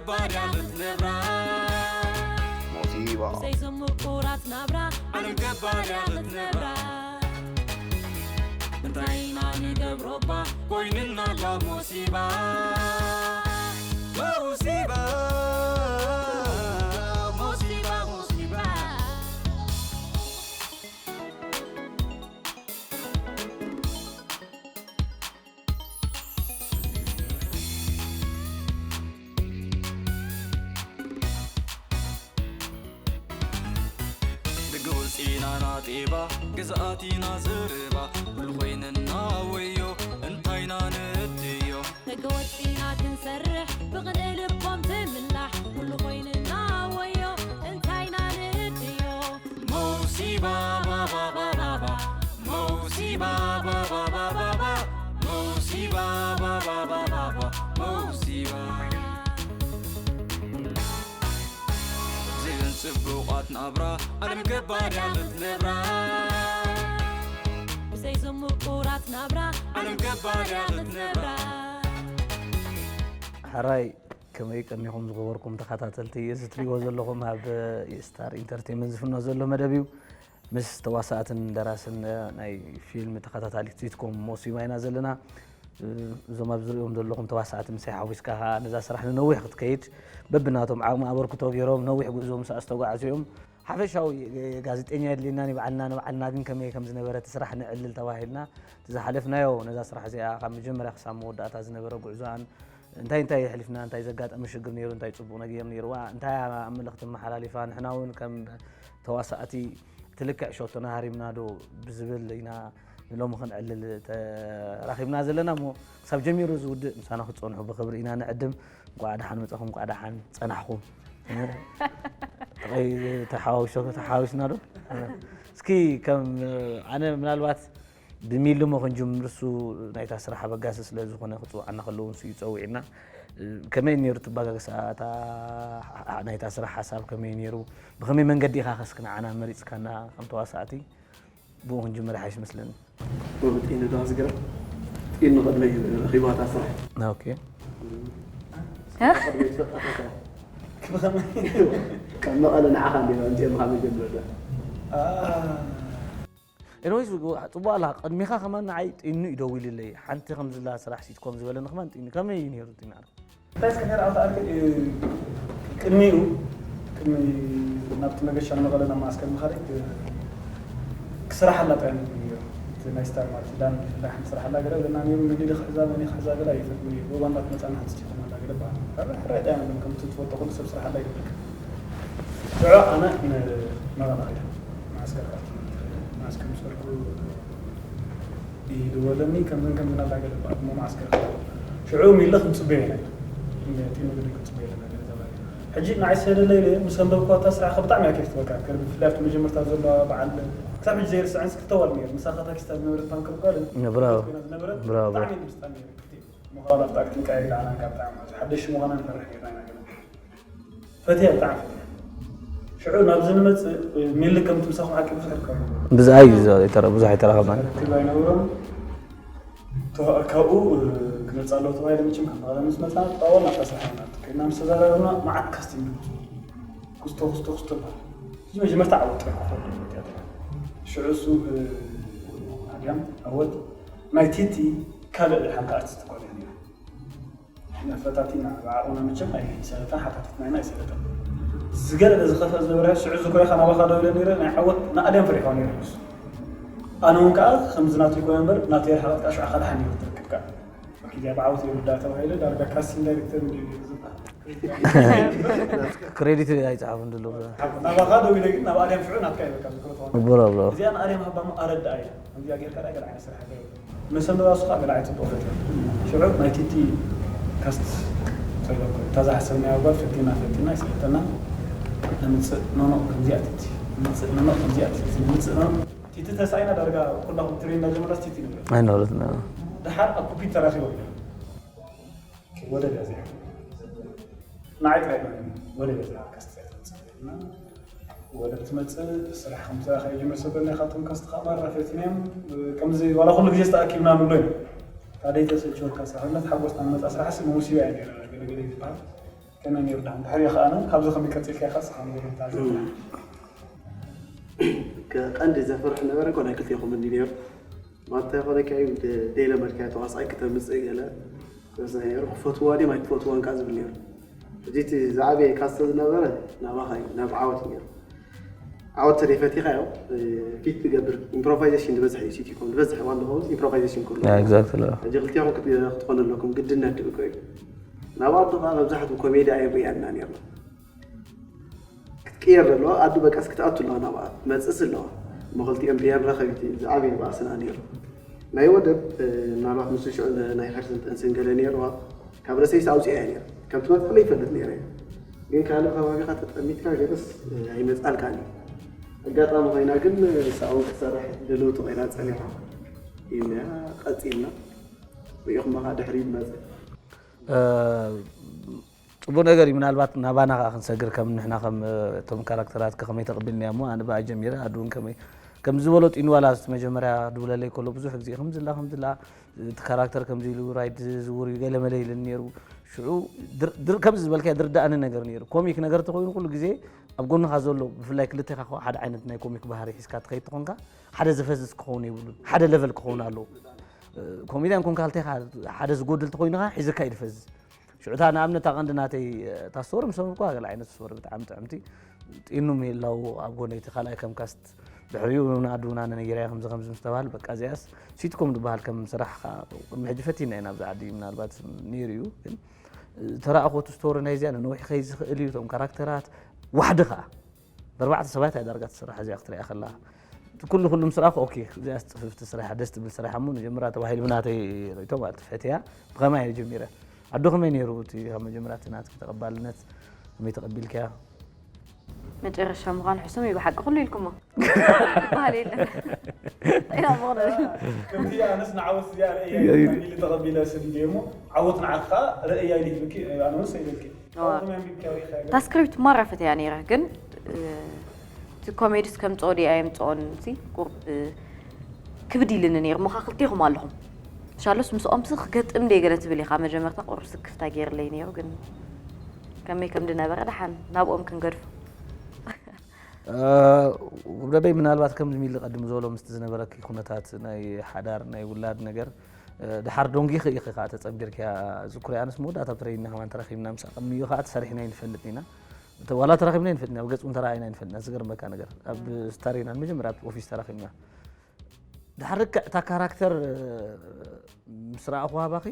ገባር እያ ክትነብራ። ሞሲባ። ብዘይ ዘምቁራት ናብራ ዓለም ገባር እያ ክትነብራ። እንታይ ኢና ንገብሮ እባ ኮይንና ኣላ ሞሲባ። ሞሲባ፣ ሞሲባ፣ ሞሲባ። ደገ ወፂና ናጤባ፣ ግዝኣቲና ዘረባ፣ ኩሉ ኮይንና ወዮ፣ እንታይና ንእድዮ። ደገ ወፂና ክንሰርሕ፣ ብቕንኢ ልቦም ትምላሕ፣ ኩሉ ኮይንና ወዮ፣ እንታይና ንእድዮ። ሞሲባ፣ ባባ፣ ባባ፣ ባባ፣ ሞሲባ፣ ባባ፣ ባባ፣ ባባ፣ ሞሲባ፣ ባባ፣ ባባ፣ ባባ፣ ሞሲባ። ብዘይዘን ጽቡቓት ናብራ ዓለም ገባር እያ ክትነብራ። ብዘይዘን ምቁራት ናብራ ዓለም ገባር እያ ክትነብራ። ሕራይ፣ ከመይ ቀኒኹም ዝኸበርኩም ተኸታተልቲ? እዚ ትሪእዎ ዘለኹም ኣብ ስታር ኢንተርቴይንመንት ዝፍኖ ዘሎ መደብ እዩ። ምስ ተዋሳእትን ደራስን ናይ ፊልም ተኸታታሊት ሲትኮም ሞሲባ ኢና ዘለና። እዞም ኣብ ዝሪኦም ዘለኹም ተዋሳእቲ ምሳይ ሓዊስካ ኸዓ ነዛ ስራሕ ንነዊሕ ክትከይድ በብናቶም ዓቕሚ ኣበርክቶ ገይሮም ነዊሕ ጉዕዞ ምስኣ ዝተጓዕዙ እዮም። ሓፈሻዊ ጋዜጠኛ የድልየና ንባዕልና ንባዕልና ግን ከመይ ከም ዝነበረ እቲ ስራሕ ንዕልል ተባሂልና እቲ ዝሓለፍናዮ ነዛ ስራሕ እዚኣ ካብ መጀመርያ ክሳብ መወዳእታ ዝነበረ ጉዕዞኣን እንታይ እንታይ የሕሊፍና፣ እንታይ ዘጋጠመ ሽግር ነይሩ፣ እንታይ ጽቡቕ ነገር ነይርዋ፣ እንታይ እያ መልእኽቲ መሓላሊፋ፣ ንሕና እውን ከም ተዋሳእቲ እቲ ልክዕ ሸቶና ሃሪምና ዶ ብዝብል ኢና ንሎሚ ክንዕልል ተራኺብና ዘለና እሞ ክሳብ ጀሚሩ ዝውድእ ምሳና ክትጸንሑ ብኽብሪ ኢና ንዕድም። እንቋዕ ደሓን መጻኹም፣ እንቋዕ ደሓን ጸናሕኹም። ተሓዋዊሶ-፣ ተሓዋዊስና ዶ? እስኪ ከም ኣነ ምናልባት ብሚሊ እሞ ክንጅምር፣ እሱ ናይታ ስራሕ ኣበጋሲ ስለ ዝኾነ ክጽውዓና ከለዉ ንሱ እዩ ጸዊዕና። ከመይ ነይሩ እቲ ኣበጋግሳ እታ ናይታ ስራሕ ሓሳብ ከመይ ነይሩ? ብኸመይ መንገዲ ኢኻ ከስኪ ንዓና መሪጽካና ከም ተዋሳእቲ? ብኡ ክንጅምር ይሓይሽ መስለኒ። ብኡ ጢኑ ዶ ዝገርም? ጢኑ ቅድመይ ረኺባታ ስራሕ። ኦኬ። ቅድመይ ዝፈልጣታ ስራሕ። ካብ መቐለ ንዓኻ እንዲና ኣምፂኦምኻ መጀመርያ። ኤኒዌይስ፣ ጽቡቕ ኣላ። ቅድሚኻ ከማን ንዓይ ጢኑ እዩ ደዊሉለይ። ሓንቲ ከምዝላ ስራሕ ሲትኮም ዝበለኒ ከማን ጢኑ። ከመይ እዩ ነይሩ እቲ መዓልቲ? እንታይ እስከ ነይረ ኣብታ ኣርክ-፣ እ፣ ቅድሚኡ፣ ቅድሚ ናብቲ መገሻ ንመቐለ ናብ ማእስከር ምኻደይ፣ እ፣ ክስራሕ ኣላ ጥራይ ነይሩ። እቲ ናይ ስታር ማለት ዳን ብፍላይ ሓንቲ ስራሕ ኣላ ገለ ዘና ነይሩ። መን ኢሉ ክሕዛ፣ መን ኢሉ ክሕዛ ገለ ኣይፈልጥን ነይሩ። ብባንዳ ትመጻና ሓንቲ ስቲኮም ኣላ ገለ በሃል። ሕራይ፣ ሕራይ ጥራይ ነይሩ። ከምቲ ትፈልጦ ኩሉ ሰብ ስራሕ ኣላ ይብል። ሽዑ ኣነ ንመቐለ ከይደ። ማእስከር ከኣ ማእስከር ምስ ከድኩ ይደወለኒ፣ ከምዝን ከምዝን ኣላ ገለ በሃል። እሞ ማእስከር ሽዑ ሚለ ክንጽበዮ ኢና። ጢኑ ግዲ ክንጽበዮ ኣለና ገለ ተባሂሉ። ሕጂ ንዓይ ሰደለ ኢለ ምስ ኣንበብኩዋ እታ ስራሕ ብጣዕሚ እያ ኬፍ ትበካ። ከ-፣ ብፍላይ ኣብቲ መጀመርታ ዘሎ በዓል ክሳብ ሕጂ ዘይርስዐን ክልተ ጓል ነይሩ። ምሳኻ ታኪስታ ዝነበረት ፓንክር ጓልን ነብራ። ኮይና ዝነበረት ብራቮ። ብጣዕሚ እዩ ዝምስጣ ነይሩ። ክልቲኡ። ምዃኑ ኣብቲ ኣክቲንግ ቀይር ኢላና ካብ ብጣዕሚ ሓደሽ ምዃና ንፈርሕ ነይርና ኢና ገለ። ፈትያ ብጣዕሚ ፈትያ። ሽዑ ናብዚ ንመጽእ ሚሊ ከምቲ ምሳኹም ሓቂ ብዙሕ ርካብ። ብዝኣ እዩ ዘ-፣ ይተረ-፣ ብዙሕ ኣይተራኸብናን። ርክብ ኣይነበሮም። ተዋ-፣ ካብኡ፣ እ፣ ክመጽእ ኣለዎ ተባሂሉ መቸም ካብ መቐለ ምስ መጻ፣ ጠዋል ናብታ ስራሕና ከድና ምስ ተዛራረብና መዓት ካስቲንግ ክስቶ፣ ክስቶ፣ ክስቶ በሃል። እዚ መጀመርታ ዓወት ጥራሕ ክኸዱ ቲያትር። ሽዑ እሱ፣ እ፣ ኣድያም ዓወት ናይ ቲቲ ካልእ ሓንቲ ኣርቲስት እኳ ነይሩ። ንሕና ፈታቲና ብዓቕምና መቸም ኣይሰለጠን፣ ሓታቲትና ኢና ኣይሰለጠን። ዝገለለ ዝኸፍአ ዝነበረ ሽዑ ዝኮ ኢኻ ናባኻ ደው ኢለ ነይረ፣ ናይ ዓወት ንኣድያም ፈሪሖ ነይረ ንሱ። ኣነ እውን ከኣ ከምዚ ናቱ ይኮነ እምበር ናተይ ርሓቐት ከኣ ሽዑ ካድሓን ነይሩ ትረክብ ከኣ። ኦኬ፣ እዚኣ ብዓወት ይርዳእ ተባሂለ ዳርጋ ካስቲንግ ዳይሬክተር እንድዩ ነይሩ ዝበሃል። ክሬዲት ኣይጸሓፉን ዘሎ። ናባኻ ደው ኢለ ግን ናብ ኣድያም ሽዑ ናትካ ይበካ ዝክሮ ተኾነ። ብሮ፣ ብሮ። እዚኣ ንኣድያም ሃባ እሞ ኣረድኣ ኢለ። ከምዚኣ ጌርካ ዳኣ ገለ ዓይነት ስራሕ ገለ። መሰንበባ እሱ ከዓ ገለ ዓይነት ጽቡቕ ፈትያ። ሽዑ ናይ ቲቲ ካስት ጸገም ኮይኑ፣ እታ ዝሓሰብናያ ጓል ፈቲና፣ ፈቲና፣ ይሰለጠና። ንምጽእ ኖኖ ከምዚኣ ቲቲ፣ ንምጽእ ኖኖ ከምዚኣ ቲቲ፣ ንምጽእ ኖኖ። ቲቲ ተሳኢና ዳርጋ ኩላኹም ትሬን እንዳጀመራስ ቲቲ ንብረት። ኣይነበረትና። ደሓር ኣብ ኩፒት ተራኺቦም ኢና። ወደብ እያ እዚኣ። ንዓይ ጥራይ ኣይኮነን፣ ወደብ እያ እዚኣ ካስት እያ ትመጽእ። እና ወደብ ትመጽእ፣ ስራሕ ከም ስራሕ እዩ ጅምር ሰበልና፣ ካብቶም ካስት ከዓ ማራ ፈቲናዮም። ከምዚ ዋላ ኩሉ ግዜ ዝተኣኪብና ንብሎ እዩ። ታዲያ ተሰልችወካ ስራሕ፣ እምነት ሓጎስና ንመጻ ስራሕ ሲ መውሲባ እያ ነይራ፣ ገለ ገለ ዝበሃል። ከመይ ነይሩ ደሓን ድሕሪኡ ከኣ ካብዚ ከመይ ቀጺልካ ኢኻ ንስኻ ንገረና። ቀንዲ ዘፍርሕ ነበረ እኮ ናይ ክልቴኹም እንዲ ነይሩ። ማታ ይኾነ ካዩ ደይለመድካዮ ተዋሳኣይ ክተምጽእ ገለ ክበዝሕ ነይሩ። ክፈትዋ ድዮም ኣይክፈትዋን ከኣ ዝብል ነይሩ። ሕጂ እቲ ዝዓበየ ካስተ ዝነበረ ናባኻ እዩ፣ ናብ ዓወት እዩ ነይሩ። ዓወት ተደይፈቲኻዮ ፊት ትገብር ኢምፕሮቫይዜሽን ዝበዝሕ እዩ። ሲቲኮም ዝበዝሕ ዋን ዝኸውን ኢምፕሮቫይዜሽን ክህሉ። ኤግዛክትሊ። ሕጂ ክልቲኹም ክት- ክትኾኑ ኣለኩም ግድነት ድኡ እኮ እዩ። ናብ ኣዱ ከዓ መብዛሕትኡ ኮሜድያ እዮም ሪኣና ነርና። ክትቅየር ዘለዋ ኣዱ በቃስ ክትኣቱ ኣለዋ ናብኣ መፅእስ ኣለዋ። እሞ ክልቲኦም ሪያን ረኸቢት እዩ ዝዓበየ ባእስና ነይሩ። ናይ ወደብ ምናልባት ምስ ሽዑ ናይ ከርሲ ጥንስን ገለ ነይርዋ ካብ ረሰይስ ኣውፅያ እያ ነይሩ ከም ትመፅእ ይፈልጥ ነይረ እዩ። ግን ካልእ ከባቢኻ ተጠሚትካ ገለስ ኣይመፅኣልካን እዩ። ኣጋጣሚ ኮይና ግን ሳውን ክትሰርሕ ድልውቲ ኮይና ፀኒሓ ኢልና ቀፂልና ሪኢኹማ ከዓ ድሕሪ ይመፅእ። ፅቡቅ ነገር እዩ። ምናልባት ናባና ከዓ ክንሰግር ከም ንሕና ከም እቶም ካራክተራት ከመይ ተቀቢልናዮ እሞ ኣነ ብኣ ጀሚረ ኣዱ እውን ከመይ ከም ዝበሎ ጢኑ ዋላ እቲ መጀመርያ ድውለለይ ከሎ ብዙሕ ግዜ ከምዝላ ከምዝላ እቲ ካራክተር ከምዚ ኢሉ ራይድ ዝውር እዩ ገለ መለ ኢልን ነይሩ። ሽዑ ድር- ድር- ከምዚ ዝበልካዮ ድርዳኣኒ ነገር ነይሩ። ኮሚክ ነገር ተኮይኑ ኩሉ ግዜ ኣብ ጎንኻ ዘሎ ብፍላይ ክልቴኻ ከ ሓደ ዓይነት ናይ ኮሚክ ባህሪ ሒዝካ ትኸይድ ተኾንካ ሓደ ዝፈዝዝ ክኸውን የብሉን። ሓደ ለቨል ክኸውን ኣለዎ። ኮሜድያን ኮንካ ክልቴኻ ሓደ ዝጎድል ተኮይኑ ከዓ ሒዝካ እዩ ዝፈዝዝ። ሽዑ እታ ንኣብነት እታ ቀንዲ ናተይ እታ ስቶሪ ምስ ኣንበብኩዋ ገለ ዓይነት ስቶሪ ብጣዕሚ ጥዕምቲ ጢኑ ምህላው ኣብ ጎነይ እቲ ካልኣይ ከም ካስት ድሕሪኡ እውን ኣዱና ነነጊራያ ከምዚ ከምዚ ምስ ተባህል በቃ እዚኣስ ሲትኮም ዝበሃል ከም ስራሕ ከዓ ቅድሚ ሕጂ ፈቲና ኢና ኣብዚ ዓዲ ምናልባት ነይሩ እዩ ግን ዝተረኣኽዎ እቲ ስቶሪ ናይ እዚኣ ነነዊሕ ከይድ ዝኽእል እዩ እቶም ካራክተራት ዋሕዲ ከዓ ብኣርባዕተ ሰባት እያ ዳርጋ ትስራሕ እዚኣ ክትሪኣ ከለኻ እቲ ኩሉ ኩሉ ምስ ረኣኹ ኦኬ እዚኣ ፅፍፍቲ ስራሕ ደስ ትብል ስራሕ እሞ ንጀምራ ተባሂሉ ብናተይ ርእይቶ ማለት ፈትያ ብኸማይ እየ ጀሚረ ኣዶ ከመይ ነይሩ እቲ ካብ መጀመርያ እቲ ናትኪ ተቐባልነት ከመይ ተቐቢልክያ መጨረሻ ምዃን ሕሱም እዩ ብሓቂ ኩሉ ኢልኩሞ በሃል የለን ኢና ምኾነ ከምቲ ኣነስ ንዓወት እዚኣ ርእያ ኢሉ ተቐቢለ ሰዲደ እሞ ዓወት ንዓኻ ርእያ ኢሉ ይብልኪ ኣነ እውን ሰኢለልኪ እታ ስክሪፕት ማራ ፈትያ ነይረ ግን እቲ ኮሜዲስ ከምፅኦ ድያ የምፅኦን ቁርብ ክብድ ኢልኒ ነይሩ እሞ ክልቴኹም ኣለኹም ሻሎስ ምስኦም ስ ክገጥም ደይ ገለ ትብል ኢኻ መጀመርታ ቁርብ ስክፍታ ገይርለይ ነይሩ ግን ከመይ ከም ድነበረ ደሓን ናብኦም ክንገድፎ ውብደበይ ምናልባት ከምዚ ሚሊ ቀድም ዝበሎ ምስቲ ዝነበረኪ ኩነታት ናይ ሓዳር ናይ ውላድ ነገር ድሓር ዶንጊኺ ኢኺ ከዓ ተፀንቢርክያ ዝኩሪ ኣነስ መወዳእታ ብትረይና ከማን ተራኺብና ምስ ኣቐምዮ ከዓ ተሰሪሕና ይንፈልጥ ኢና ዋላ ተራኺብና ይንፈልጥ ኢና ብገፅ እውን ተረኣይና ይንፈልጥ ኢና ዝገርመካ ነገር ኣብ ስታር ኢና መጀመርያ ኣብ ኦፊስ ተራኺብና ድሓር ልክዕ እታ ካራክተር ምስ ረኣኹዋ ባኺ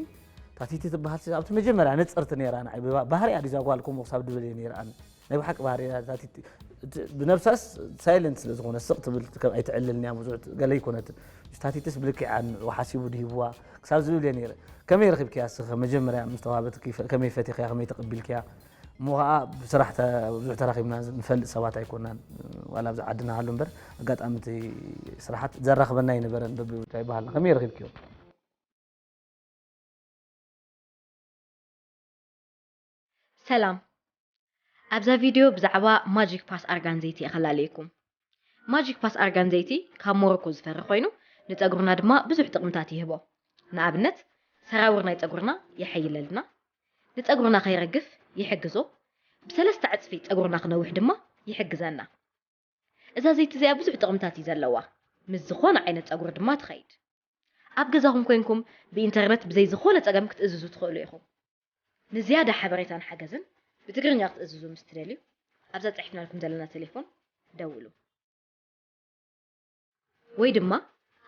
ታቲቲ ትበሃል ኣብቲ መጀመርያ ንፅርቲ ነይራ ንዓይ ባህሪ ኣዲዛ ጓል ከምኡ ክሳብ ድብል እየ ነይረ ኣነ ናይ ብሓቂ ባህሪ ታቲቲ ብነብሳስ ሳይለንት ስለ ዝኾነ ስቕ ትብል ከም ኣይትዕልልን እያ ብዙሕ ገለ ይኮነትን ታቲትስ ብልክዕ ንዑ ሓሲቡ ድሂብዋ ክሳብ ዝብል እየ ነይረ ከመይ ረኺብክያ ስኸ መጀመርያ ምስ ተዋህበትኪ ከመይ ፈቲኽያ ከመይ ተቐቢልክያ እሞ ከዓ ብስራሕ ብዙሕ ተራኺብና ንፈልጥ ሰባት ኣይኮናን ዋላ ኣብዚ ዓድና ሃሉ እምበር ኣጋጣሚ እቲ ስራሓት ዘራኽበና ኣይነበረን በብጉዳይ በሃልና ከመይ ረኺብክዮ ሰላም ኣብዛ ቪድዮ ብዛዕባ ማጂክ ፓስ ኣርጋን ዘይቲ እኸላለየኩም ማጂክ ፓስ ኣርጋን ዘይቲ ካብ ሞሮኮ ዝፈሪ ኮይኑ ንፀጉርና ድማ ብዙሕ ጥቕምታት ይህቦ ንኣብነት ሰራውር ናይ ፀጉርና የሐይለልና ንፀጉርና ከይረግፍ ይሕግዞ ብሰለስተ ዕፅፊ ፀጉርና ክነውሕ ድማ ይሕግዘና እዛ ዘይቲ እዚኣ ብዙሕ ጥቕምታት እዩ ዘለዋ ምስ ዝኾነ ዓይነት ፀጉሪ ድማ ትኸይድ ኣብ ገዛኹም ኮይንኩም ብኢንተርነት ብዘይ ዝኾነ ፀገም ክትእዝዙ ትኽእሉ ኢኹም ንዝያዳ ሓበሬታን ሓገዝን ብትግርኛ ክትእዝዙ ምስ ትደልዩ ኣብዛ ፅሒፍናልኩም ዘለና ቴሌፎን ደውሉ ወይ ድማ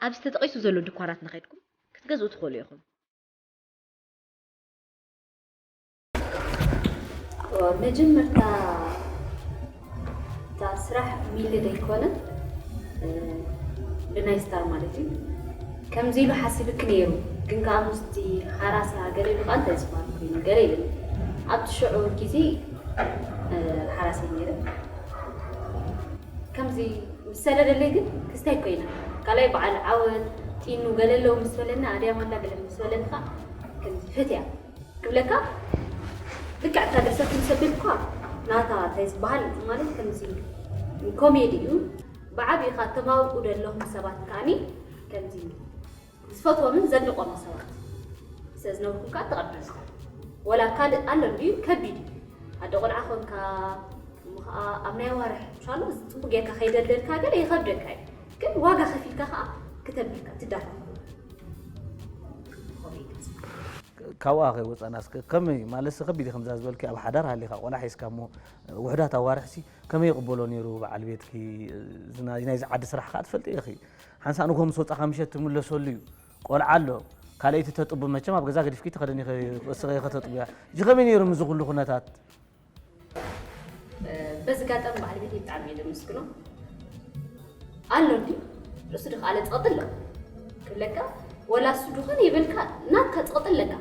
ኣብዚ ተጠቒሱ ዘሎ ድኳናት ንኸድኩም ክትገዝኡ ትኽእሉ ኢኹም መጀመርታ እታ ስራሕ ሚሊ ደይኮነ ብናይ ስታር ማለት እዩ ከምዚ ኢሉ ሓሲብክ ነይሩ ግን ከዓ ምስቲ ሓራሳ ገለ ኢሉ ከዓ እንታይ ዝበሃል ኮይኑ ገለ ኢሉ ኣብቲ ሽዑ ግዜ ሓራሰይ ነይረ ከምዚ ምስ ሰደደለይ ግን ክስታይ ኮይና ካልኣይ በዓል ዓወት ጢኑ ገለ ኣለዉ ምስ በለና ኣድያም ኣላ ገለ ምስ በለኒ ከዓ ከምዚ ፈትያ ክብለካ ልክዕ እታ ድርሰት ምስ ኣቢልኳ ናታ እንታይ ዝበሃል ማለት ከምዚ ኮሜዲ እዩ ብዓብይኻ ተማውቁ ዘለኹም ሰባት ከዓኒ ከምዚ ዝፈትዎምን ዘድንቆም ሰባት ስለ ዝነበርኩም ከዓ ተቐቢልኩም ወላ ካልእ ኣሎ እንድዩ ከቢድ እዩ ቆልዓ ኾንካ፣ እሞ ኸዓ ኣብ ናይ ኣዋርሕ ምሻሎ ጽቡቅ ጌርካ ከይደልደልካ ገለ ይኸብደካ እዩ። ግን ዋጋ ከፊልካ ኸዓ ክተብልካ ትዳረግ። ካብኣ ከይወጻና እስከ ከመይ ማለት ከቢድ እዩ ከምዛ ዝበልኪ ኣብ ሓዳር ሃሊኻ ቆልዓ ሒዝካ እሞ ውሕዳት ኣዋርሕሲ ከመይ ይቕበሎ ነይሩ በዓል ቤትኪ? ዝና- ናይዚ ዓዲ ስራሕ ከዓ ትፈልጢ ኢኺ። ሓንሳእ ንግሆ ምስ ወጻኻ ምሸት ትምለሰሉ እዩ። ቆልዓ ኣሎ። ካልኣይቲ ተጥቡ መቸም ኣብ ገዛ ገዲፍኪ ትኸደኒ ኢኺ፣ እስኺ ኢኺ ከተጥብያ። እዚ ከመይ ነይሩ ምስዚ ኩሉ ኩነታት? በዚ ኣጋጣሚ በዓል ቤተይ ብጣዕሚ እየ ዘመስግኖ። ኣሎ እንዲ ርእሱ ድኻ ኣለ ጸቕጥሎ ክብለካ፣ ወላ እሱ ድኾን ይበልካ፣ ናትካ ጸቕጢ ኣለካ።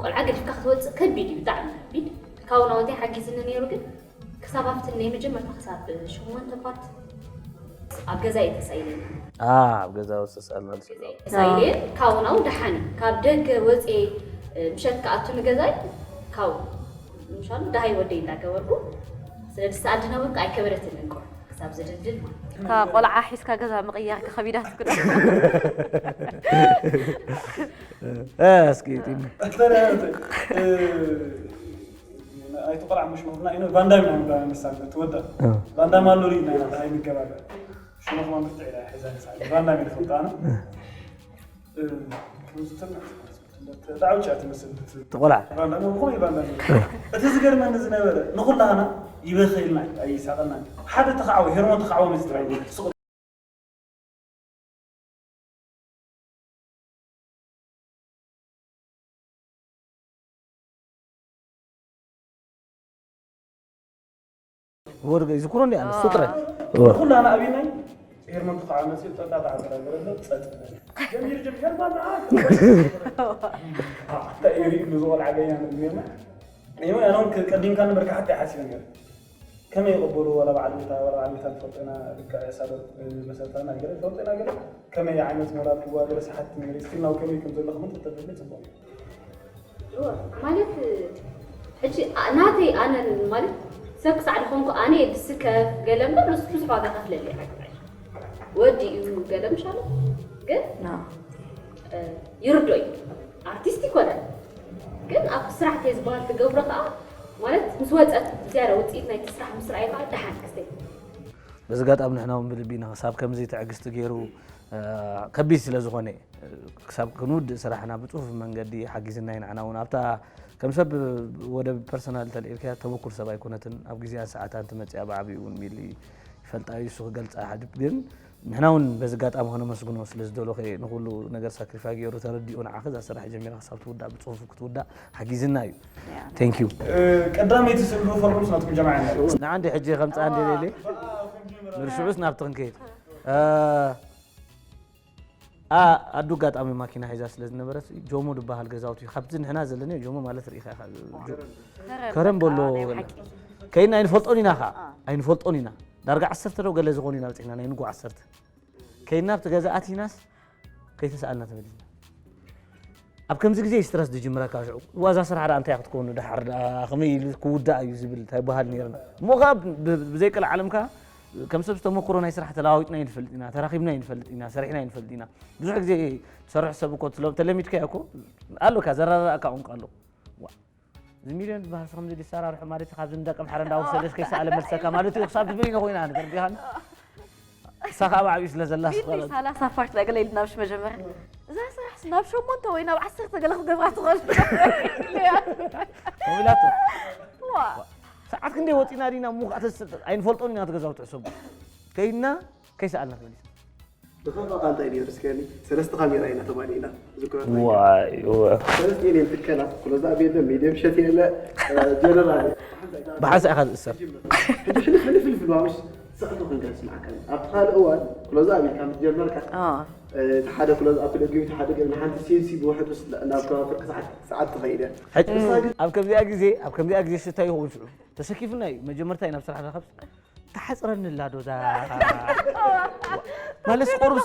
ቆልዓ ገዲፍካ ክትወጽእ ከቢድ እዩ፣ ብጣዕሚ ከቢድ። ካብኡ ናውንተይ ሓጊዝኒ ነይሩ፣ ግን ክሳብ ኣብቲ ናይ መጀመርታ ክሳብ ሸሞንተ ፓርት ኣብ ገዛ እየ ተሳኢለ። ኣብ ገዛ ውስጥ ተሳልና። ተሳኢለ ካብኡ ናው ደሓን እዩ። ካብ ደገ ወፅየ፣ ምሸት ክኣቱ ንገዛይ ካብኡ ምሻሉ ደሃይ ወደይ እንዳገበርኩ፣ ስለዚ ኣዲ ነበርኩ ኣይከበደትንን ቆር ክሳብ ዝድልድል ማለት እዩ። እታ ቆልዓ ሒዝካ ገዛ ምቕያር ከኸቢዳትኩ ዶ? እስኪ ጢኒ ኣይተ ቆልዓ መሽመኽና ኢነ ቫንዳም ኢና ንብላ ንሳን ትወዳ ቫንዳም ኣሎ ሪኢና ኢና ብሃይ ንገባለ ሽመኽማ ብርትዕ ኢላ ሒዛ ንሳ ቫንዳም ኢለ ፈልጣና ከምዚ ተና ዳዕውቻ ትመስል ትቆልዓ ቫንዳም ብኾነ ቫንዳም እቲ ዝገርመኒ ዝነበረ ንኹላህና ይበኸልና ኣይሳቐና ሓደ ተኻዕወ ሄርሞን ተኻዕወ መዚ ጥራይ ስቕ ወርገ ይዝክሮ እንዲ ኣነ ሱጥረ ኩላና ኣብናይ ኤርመን ተኸዓ መፅኡ ጠጣ ተዓበረ ገረሎ ፀጥ ጀሚር ጀሚር ባና እንታይ እዩ ሪእሉ ዝቆልዓ ገኛ ነግዜና እሞ ያኖን ቀዲምካ ንበርካ ሓቲ ሓሲበ ነር ከመይ ይቕበሉ ዋላ በዓል ቤታ ዋላ በዓል ቤታ ንፈልጦ ኢና ልክዕ ሳዶቅ መሰልታና ገለ ንፈልጦ ኢና ገለ ከመይ ዓይነት ሞራል ክዋገረ ሰሓት ነር ስቲል ናው ከመይ ከም ዘሎ ክምን ተተብለ ፅቡቅ እዩ ማለት ሕጂ ናተይ ኣነ ማለት ሰብ ክሳዕ ዝኾንኩ ኣነ ድስከፍ ገለ እምበር ንሱ ብዙሕ ዋጋ ከፍለለይ ኣይክእል ወዲ እዩ ገለ ምሻሉ ግን ይርዶ እዩ ኣርቲስት ይኮነ ግን ኣብ ስራሕ ተዝበሃል ትገብሮ ከዓ ማለት ምስ ወፀት ዝያዳ ውፅኢት ናይቲ ስራሕ ምስ ረኣዩ ከዓ ደሓን ክስተይ በዚ ኣጋጣሚ ንሕና እውን ብልቢ ኢና ክሳብ ከምዚ ትዕግስቲ ገይሩ ከቢድ ስለ ዝኾነ ክሳብ ክንውድእ ስራሕና ብፅፉፍ መንገዲ ሓጊዝና ኢና ንዓና እውን ኣብታ ከም ሰብ ወደ ፐርሰናል ተልኢልካያ ተበኩር ሰብ ኣይኮነትን ኣብ ግዜኣን ሰዓታን ትመፅያ ብዓብኡ እውን ሚሊ ይፈልጣ እዩ እሱ ክገልፃ ሓድብ ግን ንሕና እውን በዚ ኣጋጣሚ ከነመስግኖ ስለ ዝደለኹ እየ ንኩሉ ነገር ሳክሪፋይ ገይሩ ተረዲኡ ንዓኺ እዛ ስራሕ ጀሚራ ክሳብ ትውዳእ ብፅፉፍ ክትውዳእ ሓጊዝና እዩ thank you ቀዳመይቲ ስእሉ ፈርሙስ ናትኩም ጀማዓ ኢና ንዓንዲ ሕጂ ከምፃ እንደ ሌለ ምርሽዑስ ናብቲ ክንከይድ ኣዱ ኣጋጣሚ ማኪና ሒዛ ስለ ዝነበረት ጆሞ ዝበሃል ገዛውቲ ካብዚ ንሕና ዘለና ጆሞ ማለት ርኢኻ ኢኻ ከረን በሎ ከይና ኣይንፈልጦን ኢና ኻ ኣይንፈልጦን ኢና ዳርጋ ዓሰርተ ዶ ገለ ዝኾኑ ኢና በፂሕና ናይ ንጉ ዓሰርተ ከይና ኣብቲ ገዛ ኣቲናስ ከይተሰኣልና ተመሊስና ኣብ ከምዚ ግዜ ስትረስ ዝጅምረካ ሽዑ ዋዛ ስራሕ ዳ እንታይ ክትከውኑ ድሓር ዳ ከመይ ኢሉ ክውዳእ እዩ ዝብል እንታይ በሃል ነርና እሞ ከዓ ብዘይቀል ዓለም ከዓ ከም ሰብ ዝተመክሮ ናይ ስራሕ ተለዋዊጥና ይንፈልጥ ኢና ተራኺብና ይንፈልጥ ኢና ሰሪሕና ይንፈልጥ ኢና ብዙሕ ግዜ ዝሰርሕ ሰብ እኮ ተለሚድካዮ እኮ ኣሎ ከዓ ዘረዳእካ ቋንቋ ኣሎ እዚ ሚልዮን ዝበሃል ሰ ከምዚ ዲሰራርሑ ማለት እዩ ካብዚ ንደቂ ኣምሓራ እንዳወሰደስ ከይሰኣለ መልሰካ ማለት እዩ ክሳብ ትብል ኢና ኮይና ንገርቢኻን እሳ ካብ ዓብዩ ስለ ዘላ ቢኒ ሰላሳ ፓርት ላይ ገለ ኢልና ብሽ መጀመርያ እዛ ስራሕ ናብ ሸሞንተ ወይ ናብ ዓሰርተ ገለ ክትገብራ ትኽእል ኮሚላቶ ዋ ሰዓት ክንደይ ወፂና ዲና እሞ ከዓ ኣይንፈልጦን ኢና ትገዛው ትሕሰቡ ከይድና ከይሰኣልና ተመሊስና ብኸፋ ቃንታ እዩ ነይሩ እስከ ሰለስተ ካሜራ ኢና ተባሊእና ዝክረና ዋይ እወ ሰለስተ ኢለን ትከላ ክሎዛ ኣብ የለ ሚድየም ሸት የለ ጀነራል ብሓንሳ ኢኻ ዝእሰር ሕጂ ሕልፍ ሕልፍ ሕልፍ ልባምሽ ስቕቶ ክንገር ስማዕካ ኣብቲ ካልእ እዋን ክሎዛ ኣብ ኢልካ ምስ ጀመርካ እቲ ሓደ ክሎዝ ኣፕ ደጊቡ እቲ ሓደ ገብ ንሓንቲ ሴንሲ ብውሕዱ ናብ ከባቢ ፍርቂ ሰዓት ሰዓት ትኸይድ እያ ሕጂ ኣብ ከምዚኣ ግዜ ኣብ ከምዚኣ ግዜ ሽታ ይኸውን ሽዑ ተሰኪፉና እዩ መጀመርታ እዩ ናብ ስራሕ ንረኸብ ተሓፅረኒ ኣላ ዶ እዛ ማለት ቁሩብ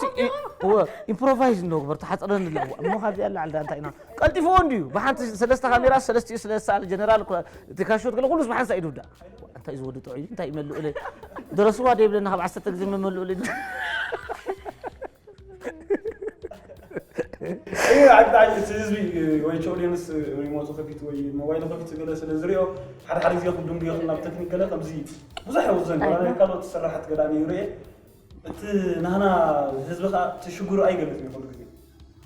ኢምፕሮቫይዝ እንዶ ግበር ተሓፅረኒ ኣላ እሞ ካብዚኣ ላዕሊ ዳ እንታይ ኢና ቀልጢፍዎ እንድዩ ብሓንቲ ሰለስተ ካሜራ ሰለስቲኡ ስለ ዝሰኣለ ጀነራል እቲ ካሾት ገለ ኩሉስ ብሓንሳ እዩ ድውዳእ እንታይ እዩ ዝወዲ ጥዑይ እንታይ ይመልኡ ኢለ ደረስዋ ዶ ይብለና ካብ ዓሰርተ ግዜ መመልኡ ኢለ እዩ። ዓዲ ዓዲ እቲ ህዝቢ ወይ ኦዲየንስ ሪሞቱ ከፊቱ ወይ ሞባይሉ ከፊቱ ገለ ስለ ዝሪኦ ሓደ ሓደ ግዜ ክድንጉዮ ናብ ቴክኒክ ገለ ከምዚ ብዙሕ ይውዘን። ካልኦት ስራሕት ገለ ኣነ ይርኢ። እቲ ናህና ህዝቢ ከዓ እቲ ሽግሩ ኣይገልጽን እዩ ኩሉ ግዜ።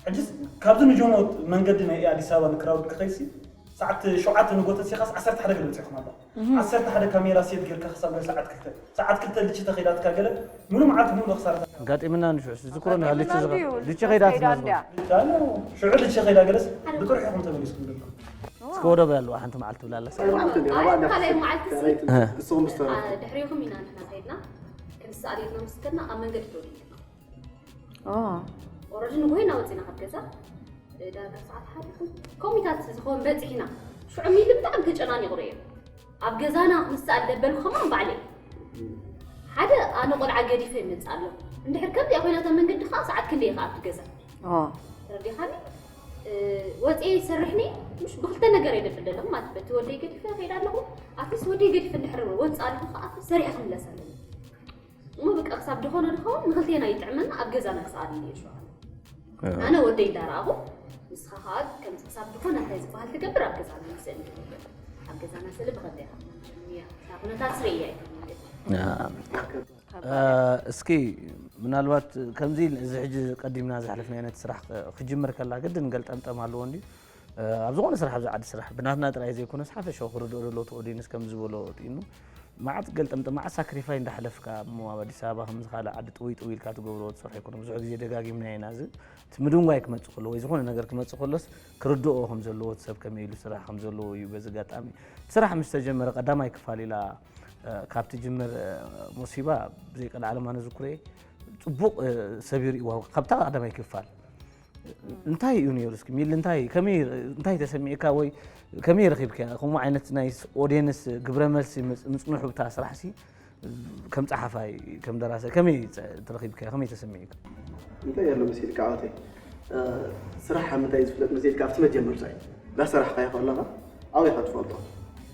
ሕጅስ ካብዚ ንጀሞ መንገዲ ናይ ኣዲስ ኣበባ ንክራውድ ክኸይሲ ሰዓት ሸውዓተ ንጎተት ሲኻስ ዓሰርተ ሓደ ገለ በፂኹም ኣለኹ። ዓሰርተ ሓደ ካሜራ ሴት ጌርካ ክሳብ ገለ ሰዓት ክልተ ሰዓት ክልተ ልቺ ተኸይዳትካ ገለ ሙሉ መዓልቲ ሙሉ ክሳርታ ኣጋጢምና። ንሽዑ ዝክሮ ልቺ ከይዳ ስናዝጎ ሽዑ ልቺ ከይዳ ገለስ ብጥርሑ ኢኹም ተመሊስኩም ደሎ። እስከ ወደብ ያለዋ ሓንቲ መዓልቲ ብላላ። ካልኣይ መዓልቲ ንስኹም ምስ ተረፉ ድሕሪኹም ኢና ንሕና ከይድና ክንስኣል ኢልና ምስ ከድና ኣብ መንገዲ ተወዲድና። ኦረዲ ንጎይና ወፂና ካብ ገዛ ዳርጋ ሰዓት ሓደ ኮሚታት ዝኸውን በፂሕና። ሽዑ ሚሊ ብጣዕሚ ተጨናኒቑ ርእየ። ኣብ ገዛና ክንስኣል ደበልኩ ከማን ባዕለይ ሓደ ኣነ ቆልዓ ገዲፈ ይመፅእ ኣሎ። እንድሕር ከምዚኣ ኮይና እታ መንገዲ ከዓ ሰዓት ክንደይ ከዓ ኣብቲ ገዛ ተረዲኻኒ። ወፅየ ይሰርሕኒ ምሽ ብክልተ ነገር የደብል ደለኹ ማለት በቲ ወደይ ገዲፈ ከይዳ ኣለኹ። ኣትሊስት ወደይ ገዲፈ እንድሕር ወፅእ ኣለኹ ከዓ ሰሪሐ ክምለስ ኣለኒ። እሞ በቃ ክሳብ ድኾነ ድኸውን ንክልቴና ይጥዕመና ኣብ ገዛና ክሰኣል ኢለ እየ ሸውዓተ ኣነ ወደይ እንዳረኣኹ ንስኻ ከዓ ከምዚ ክሳብ ድኾነ እንታይ ዝበሃል ትገብር ኣብ ገዛና ንስእል ንገብር ኣብ ገዛና ስለ ብኸንደይ እያ እታ ኩነታት ስረያ ማለት እዩ። እስኪ ምናልባት ከምዚ እዚ ሕጂ ቀዲምና ዝሓለፍናዮ ነቲ ስራሕ ክጅምር ከላ ግድን ገልጠምጠም ኣለዎ እንድዩ ኣብ ዝኾነ ስራሕ ኣብዚ ዓዲ ስራሕ ብናትና ጥራይ ዘይኮነስ ሓፈሻዊ ክርድኦ ዘለዎ እቲ ኦዲንስ ከም ዝበሎ ጥኢኑ መዓት ገልጠምጠም መዓት ሳክሪፋይ እንዳሕለፍካ እሞ ኣብ ኣዲስ ኣበባ ከምዚ ካልእ ዓዲ ጥውይ ጥውይ ኢልካ ትገብሮ ትሰርሖ ኣይኮነ ብዙሕ ግዜ ደጋጊምና ኢና እዚ እቲ ምድንጓይ ክመፅእ ከሎ ወይ ዝኾነ ነገር ክመፅእ ከሎስ ክርድኦ ከም ዘለዎ እቲ ሰብ ከመይ ኢሉ ስራሕ ከም ዘለዎ እዩ በዚ ኣጋጣሚ እቲ ስራሕ ምስ ተጀመረ ቀዳማይ ክፋል ኢላ ካብ ትጅምር ሞሲባ ብዘይቀልዓለም ኣነ ዝኩርኤ ፅቡቕ ሰብ ይርእዋ ካብታ ቀዳማይ ክፋል እንታይ እዩ ነይሩ እስኪ ሚል እንታይ ከመይ እንታይ ተሰሚዕካ ወይ ከመይ ረኺብካ ከምኡ ዓይነት ናይ ኦዲየንስ ግብረ መልሲ ምፅንሑ ብታ ስራሕ ሲ ከም ፀሓፋይ ከም ደራሲ ከመይ ተረኺብካ ከመይ ተሰሚዕካ እንታይ ኣሎ መሲልካ ዓወተይ ስራሕ ምንታይ ዝፍለጥ መሲልካ ኣብቲ መጀመርታ እዩ እንዳሰራሕካዮ ከለኻ ኣብኡ ኢኻ ትፈልጦ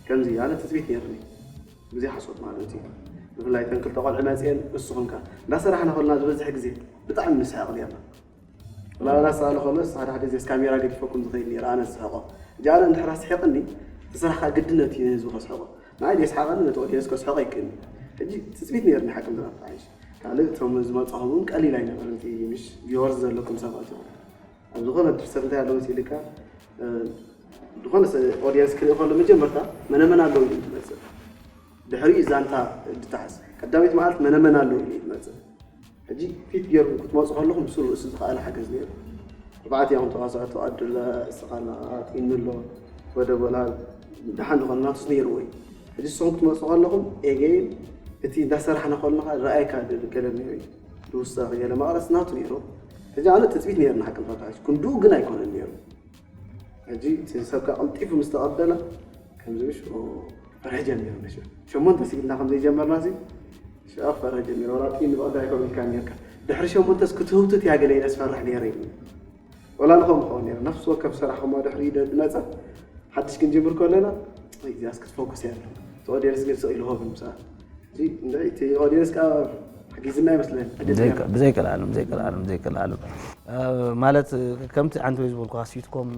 ከምዚ ኣነ ትፅቢት ነይርኒ ብዘይ ሓሶት ማለት እዩ ብፍላይ ተን ክልተ ቆልዑ መፅአን ንስኹም ከ እንዳሰራሕና ከለና ዝበዝሕ ግዜ ብጣዕሚ ንስሕቕ ነርና ላላ ሳለ ከሎ ሓደ ሓደ ግዜ ካሜራ ገዲፈኩም ዝኸይድ ነይረ ኣነ ዝስሕቆ ሕጂ ኣነ እንድሕር ኣስሒቕኒ እቲ ስራሕ ከዓ ግድነት እዩ ንህዝቢ ከስሕቆ ንዓይ ደየስሓቐኒ ነቲ ኦድየንስ ከስሕቆ ኣይክእልን ሕጂ ትፅቢት ነይርኒ ሓቂ ምዝራብ ተሓይሽ ካልእ እቶም ዝመፅኹም እውን ቀሊል ኣይነበረን እቲ ምሽ ቪወርስ ዘለኩም ሰባት እዮም ኣብ ዝኾነ ድርሰት እንታይ ኣሎ መሲልካ ዝኾነ ኦድየንስ ክርኢ ከሎ መጀመርታ መነመን ኣለዉ ኢሉ ዝመፅእ ድሕሪኡ ዛንታ ድትሓዝ ቀዳመይቲ መዓልቲ መነመን ኣለዉ ኢሉ ዝመፅእ ሕጂ ፊት ገይርኩም ክትመፁ ከለኹም ብስሩ ርእሲ ዝኸኣለ ሓገዝ ነይሩ ኣርባዕቲኦም ተዋሳእቲ ኣዱላ እስኻና ጢኒ ኣሎ ወደ ቦላ ደሓን ዝኾነ ናቱስ ነይርዎ እዩ ሕጂ ንስኹም ክትመፁ ከለኹም ኤገይን እቲ እንዳሰራሕና ከለና ረኣይካ ገለ ነይሩ እዩ ዝውሰኽ ገለ መቕረስ ናቱ ነይሩ ሕጂ ኣነ ትፅቢት ነይርና ሓቂ ንፈታሽ ክንድኡ ግን ኣይኮነን ነይሩ ሕጂ እቲ ሰብካ ቀልጢፉ ምስ ተቐበለ ከምዚ ምሽ ፈርሒ ጀሚሩ ነሽ ሸሞንተ ስኢልና ከም ዘይጀመርና ሲ ሽኣ ክፈርሒ ጀሚሩ ወላ ጥይት ንብቐዳ ኣይኮን ኢልካ ነርካ ድሕሪ ሸሞንተስ ክትህውትት እያ ገለ ኢለ ዝፈርሕ ነይረ ይብሉ ወላ ንኸም ክኸውን ነይረ ነፍሲ ወከፍ ሰራሕ ከማ ድሕሪ ኢደ ዝመፀ ሓድሽ ክንጅምር ከለና እዚኣስ ክትፎከስ እያ እቲ ኦዲየንስ ግን ስቕ ኢሉ ሆብ ምሳኣ እዚ እንታይ እቲ ኦዲየንስ ከዓ ሓጊዝና ይመስለኒ ብዘይቀልዓለም ብዘይቀልዓለም ብዘይቀልዓለም ማለት ከምቲ ዓንተ ዝበልኩ ሲትኮም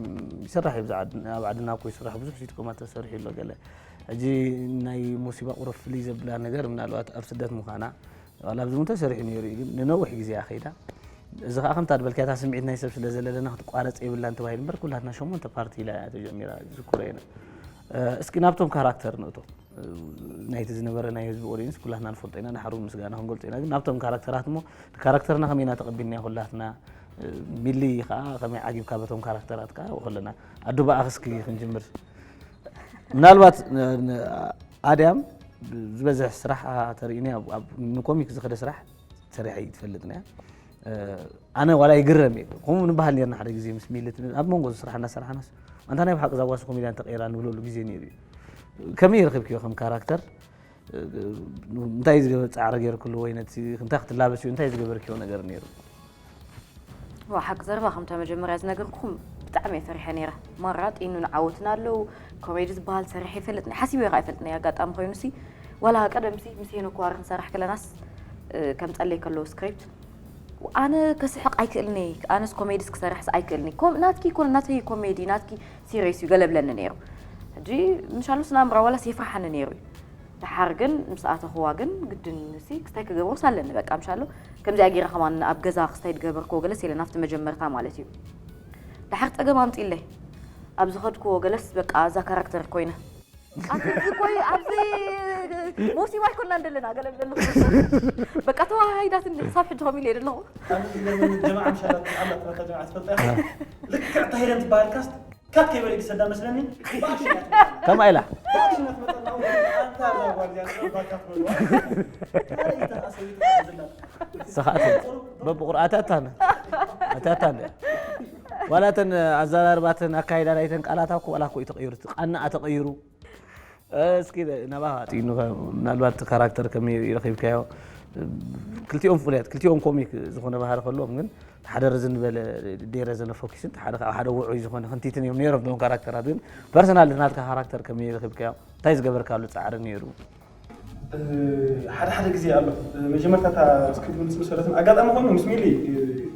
ይስራሕ እዩ ኣብ ዓድና እኮ ይስራሕ ብዙሕ ሲትኮማት ተሰሪሑ ኣሎ ገለ ሕጂ ናይ ሙሲባ ቁሩብ ፍልይ ዘብላ ነገር ምናልባት ኣብ ስደት ምዃና ዋላ ኣብዚ እውን ተሰሪሑ ነይሩ እዩ ግን ንነዊሕ ግዜ እያ ከይዳ እዚ ከዓ ከምታ ዝበልካያ እታ ስምዒት ናይ ሰብ ስለ ዘለለና ክትቋረፅ የብላን ተባሂሉ እምበር ኩላትና ሸሞንተ ፓርቲ ኢላ እያ ተጀሚራ ዝዝክሮ ኢና እስኪ ናብቶም ካራክተር ንእቶ ናይቲ ዝነበረ ናይ ህዝቢ ኦዲንስ ኩላትና ንፈልጦ ኢና ንሓሩ ምስጋና ክንገልፆ ኢና ግን ናብቶም ካራክተራት እሞ ካራክተርና ከመይ ኢና ተቐቢልናዮ ኩላትና ሚሊ ከዓ ከመይ ዓጊብካ በቶም ካራክተራት ከዓ ከለና ኣዱ ብኣኽ እስኪ ክንጅምር ምናልባት ኣድያም ዝበዝሕ ስራሕ ተርእኒ ንኮሚክ ዝኸደ ስራሕ ሰሪሐ ይትፈልጥና እያ ኣነ ዋላ ይግረም እየ ከምኡ ንበሃል ነርና ሓደ ግዜ ምስ ሚልት ኣብ መንጎ ስራሕ እናሰራሕናስ ኣንታ ናይ ብሓቂ ዛጓሲ ኮሜድያን ተቀይራ ንብለሉ ግዜ ነይሩ እዩ ከመይ ረኺብክዮ ከም ካራክተር እንታይ ዝገበር ፃዕሪ ገይርክሉ ወይ ነቲ እንታይ ክትላበስ እዩ እንታይ ዝገበርክዮ ነገር ነይሩ ዋ ሓቂ ዘረባ ከምታ መጀመርያ ዝነገርኩኹም ብጣዕሚ እየ ፈሪሐ ነይረ ማራ ጢኑ ንዓወትና ኣለዉ ኮሜዲ ዝበሃል ሰሪሐ ይፈልጥኒ ሓሲበዮ ከዓ ይፈልጥኒ ኣጋጣሚ ኮይኑሲ ዋላ ቀደምሲ ምስ ሄኖክ ዋሪ ክንሰርሕ ከለናስ ከምፀለይ ከለዉ ስክሪፕት ኣነ ከስሕቕ ኣይክእልኒ፣ ኣነስ ኮሜዲስ ክሰርሕስ ኣይክእልኒ። ኮም ናትኪ ይኮነ ናተይ ኮሜዲ ናትኪ ሲሪየስ እዩ ገለ ብለኒ ነይሩ። ሕጂ ምሻሉስ ናምራ ዋላስ የፍርሓኒ ነይሩ እዩ። ደሓር ግን ምስ ኣተኽዋ ግን ግድን ሲ ክስታይ ክገብሮስ ኣለኒ በቃ ምሻሎ። ከምዚኣ ገይረ ከማን ኣብ ገዛ ክስታይ ዝገበርክዎ ገለስ የለን ኣብቲ መጀመርታ ማለት እዩ። ደሓር ጸገም ኣምጺለይ ኣብ ዝኸድክዎ ገለስ በቃ እዛ ካራክተር ኮይነ ኣብዚ ኮይ ኣብዚ ሞሲባ ይኮና እንደለና ገለ ብለሉ በቃ ተዋሃይዳትኒ ክሳብ ሕጂ ከሚለ ዘለኹ። ኣነ ዝገርመኒ ጀማዓ ምሻላት ኣላት መታ ጀማዓ ትፈልጣ ኢኻ? ልክዕ እታ ሄለን ትበሃል ካስት ካት ከይበለ ይሰዳ መስለኒ። ከምኣ ኢላ ባሽነት መጠና ኣንታ ዛ ጓል እዚኣ ባካት በልዋ። ካልእ እታ ኣሰቢት ዘላ ሰኻእቲ በብቑር ኣታታን ኣታታን ዋላ እተን ኣዘራርባተን ኣካይዳ ናይተን ቃላታ እኮ ዋላ እኮ እዩ ተቐይሩ እቲ ቃና ተቐይሩ እስኪ ናባኻ ኣጥኢኑ ምናልባት ካራክተር ከመይ ይረኺብካዮ ክልቲኦም ፍሉያት ክልቲኦም ኮሚክ ዝኾነ ባህሪ ከለዎም ግን ሓደ ረዝን ዝበለ ደይ ረዘነ ፎኪስን ሓደ ካብ ሓደ ውዑይ ዝኾነ ክንቲትን እዮም ነይሮም ቶም ካራክተራት ግን ፐርሰናል ናትካ ካራክተር ከመይ ይረኺብካዮ እንታይ ዝገበርካሉ ፃዕሪ ነይሩ ሓደ ሓደ ግዜ ኣሎ መጀመርታ እታ ስክሪፕት ምስ መሰረትን ኣጋጣሚ ኮይኑ ምስ ሚሊ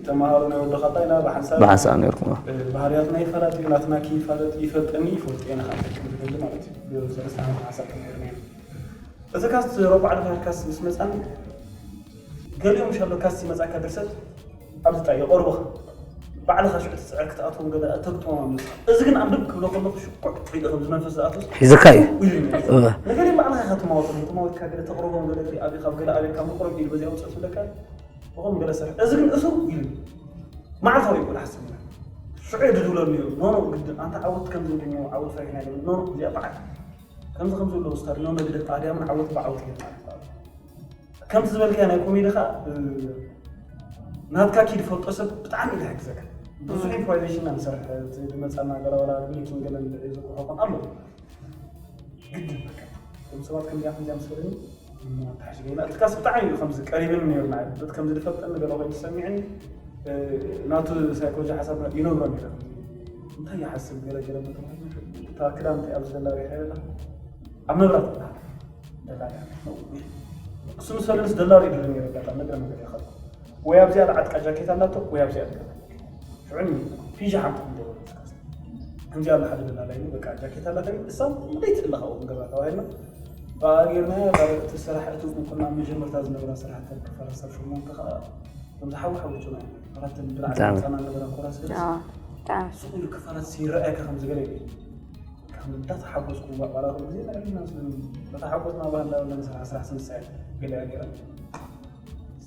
ተመሃሮ ናይ ወደኻታ ኢና ብሓንሳብ ብሓንሳብ ነርኩም ባህርያትና ይፈላለ እዩ ናትና ከይፋለጥ ይፈልጠኒ ይፈልጥ እየ ንካ ክብል ማለት እዩ ሰለስተ ዓመት ሓሳብ ተመሂርና ኢና እዚ ካስት ረቡዕ ድባር ካስት ምስ መፃን ገሊኦም ሻሎ ካስት ይመፃካ ድርሰት ኣብዚ ጣ የቆርብኻ ባዕልኻ ሽዑ ትፅዕር ክትኣትዎም ገለ ተግጥሞም ኣሎ እዚ ግን ኣንብብ ክብሎ ከለኹ ሽኩዕ ኢሉ ከም ዝመንፈስ ዝኣትስ ሒዝካ እዩ ነገር ባዕልኻ ኢኻ ትማወጦም ትማወጥካ ገለ ተቕርቦም ገለ ገለ ኣብኻ ገለ ኣብካ ምቕረብ ኢሉ በዚኣ ውፅእ ትብለካ ብኸም ገለ ስራሕ እዚ ግን እሱ ኢሉ መዓልታዊ ይኮን ሓስብ ሽዑ ድድብለሉ ነይሩ ኖኖ ግድን ኣንታ ዓወት ከም ዝብልኛ ዓወት ፈሪሕና ገለ ኖኖ እዚኣ በዓል ከምዚ ከም ዘሎ ውስታድ ኖኖ ግደ ጣድያ ምን ዓወት ብዓወት ገለ ማለት ከምቲ ዝበልካዮ ናይ ኮሜዲ ኸዓ ናትካ ኪድ ፈልጦ ሰብ ብጣዕሚ እዩ ዝሕግዘካ ብዙሕ ኢምፕሮቫይዜሽን ኢና ንሰርሕ ዝመፃና ገላወላ ግሊክን ገለን ዝኩሖ ኮን ኣሎ ግድን በቃ እቶም ሰባት ከምዚኣ ከምዚኣ ምስ በለኒ ተሓሽገ ናትካስ ብጣዕሚ እዩ ከምዚ ቀሪብን ነይሩ ንዓይ በቲ ከምዚ ዝፈልጠኒ ገለ ኮይኑ ተሰሚዕኒ ናቱ ሳይኮሎጂ ሓሳብ ይነግሮ ነይረ እንታይ ይሓስብ ገለ ገለ እታ ክዳን እንታይ ኣብዚ ዘላ ሪኻ ኣለኻ ኣብ መብራት ደላላ እሱ ምስ ፈለስ ደላላ ይድለ ነይረ በቃ ነገር ነገር ይኸል ወይ ኣብዚኣ ዓጥቃ ጃኬት ኣላቶ ወይ ኣብዚኣ ደገ ሽዑን ፊሻ ሓንቲ ክንደወል ከምዚ ኣላ ሓደ ደላላ እዩ በቃ ጃኬት ኣላታ እሳ ደይ ትእለኻ ገዛ ተባሂልና ባጌርና እቲ ስራሕ እቲ ኩና መጀመርታ ዝነበራ ስራሕ ተክፈረ ሰብ ሽሞንተ ከዓ ከምዚ ሓዊ ሓዊ ጭና ኣራተን ድርዓት ፃና ነበራ ኮራስ ገለስ ብጣዕሚ ስቕ ኢሉ ክፋላት ይረኣየካ ከም ዝበለ እዩ እንዳተሓጎስኩ ባዕላ ኩሉ ግዜ ንዕልና ስለኒ በታ ሓጎስና ባህላ ወላ ንስራሕ ስራሕ ስንሳይ ገለ ገለ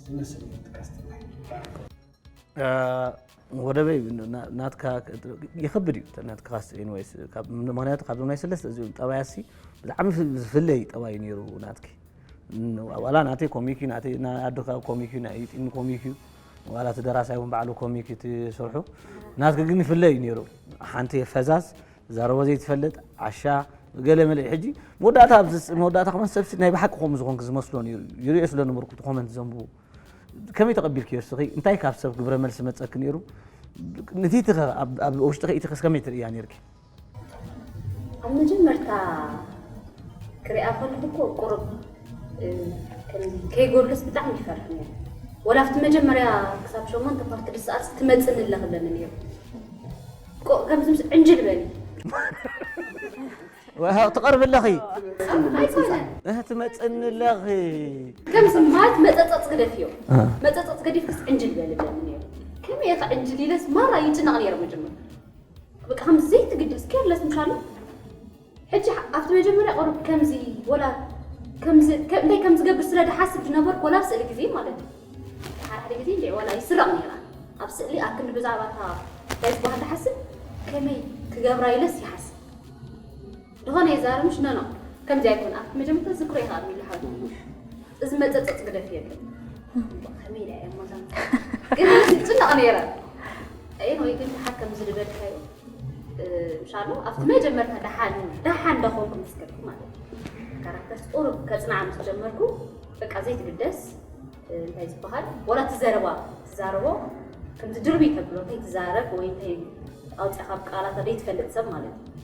ዝመስል እዩ ትካስትናይ ወደበይ ናትካ ይኸብድ እዩ ናትካ ካስት ኤኒዌይስ ምክንያቱ ካብዞም ናይ ሰለስተ እዚኦም ጠባያሲ ብጣዕሚ ዝፍለይ ጠባይ ነይሩ ናትኪ ዋላ ናተይ ኮሚክ እዩ ናተይ ናይ ኣዶካ ኮሚክ እዩ ናይ ጢኒ ኮሚክ እዩ ዋላ እቲ ደራሳይ እውን ባዕሉ ኮሚክ እዩ እቲ ስርሑ ናትኪ ግን ይፍለይ እዩ ነይሩ ሓንቲ ፈዛዝ ዛረቦ ዘይትፈልጥ ዓሻ ገለ መለ ሕጂ መወዳእታ ኣብዚ መወዳእታ ከማን ሰብሲ ናይ ብሓቂ ከምኡ ዝኾንክ ዝመስሎ ነይሩ ይሪኦ ስለ ነበርኩ እቲ ኮመንት ዘንብቡ ከመይ ተቐቢልክዮ እስኺ እንታይ ካብ ሰብ ግብረ መልሲ መፀኪ ነይሩ ንቲቲ ኣብ ውሽጥኺ ኢትኸስ ከመይ ትርእያ ነይርኪ ኣብ መጀመርታ ክሪኣ ከለኹ እኮ ቁሩብ ከይጎድልስ ብጣዕሚ ይፈርሕ ነይሩ ወላ ኣብቲ መጀመርያ ክሳብ ሸሞንተ ፓርቲ ድስኣልስ ትመፅኒ ኣለ ክብለኒ ነይሩ ከምዚ ምስ ዕንጅል በሊ ትቐርብ ኣለኺ ኣይኮነን ትመፅኒ ኣለኺ ከምዚ ማለት መፀፀፅ ግደፍ እዮም መፀፀፅ ገዲፍክስ ዕንጅል በሊ ብለኒ ነይሩ ከመይ ኢኻ ዕንጅል ኢለስ ማራ ይጭነቕ ነይረ መጀመርያ በቃ ከምዚ ዘይትግደስ ኬርለስ ምሻሉ ሕጂ ኣብቲ መጀመርያ ቁሩብ ከምዚ ወላ ከምዚ እንታይ ከም ዝገብር ስለ ድሓስብ ዝነበርኩ ወላ ኣብ ስእሊ ግዜ ማለት እዩ ሓደ ሓደ ግዜ እንዲ ወላ ይስረቕ ነይራ ኣብ ስእሊ ኣብ ክንዲ ብዛዕባ እታ እንታይ ዝበሃል ድሓስብ ከመይ ክገብራ ኢለስ ይሓስብ ዝኾነ ይዛረብ ምሽ ነኖ ከምዚ ኣይኮን ኣብቲ መጀመርታ ዝክሮ ይኽኣል ኢሉ ሓው እዚ መፀፀፅ ግደፍ የለን ከመይ ኢላ እያ ሞታ ግን ጭነቕ ነይረ እየን ወይ ግን ድሓር ከም ዝልበልካዮ ምሻሎ ኣብቲ መጀመርታ ደሓን ደሓን ደኾንኩ መስከርኩ ማለት እዩ ካራክተርስ ቁሩብ ከፅንዓ ምስ ጀመርኩ በቃ ዘይትግደስ እንታይ ዝበሃል ወላ ትዘረባ ትዛረቦ ከምዚ ድርቢ ተብሎ እንታይ ትዛረብ ወይ እንታይ ኣውፅኻ ቃላታ ዘይትፈልጥ ሰብ ማለት እዩ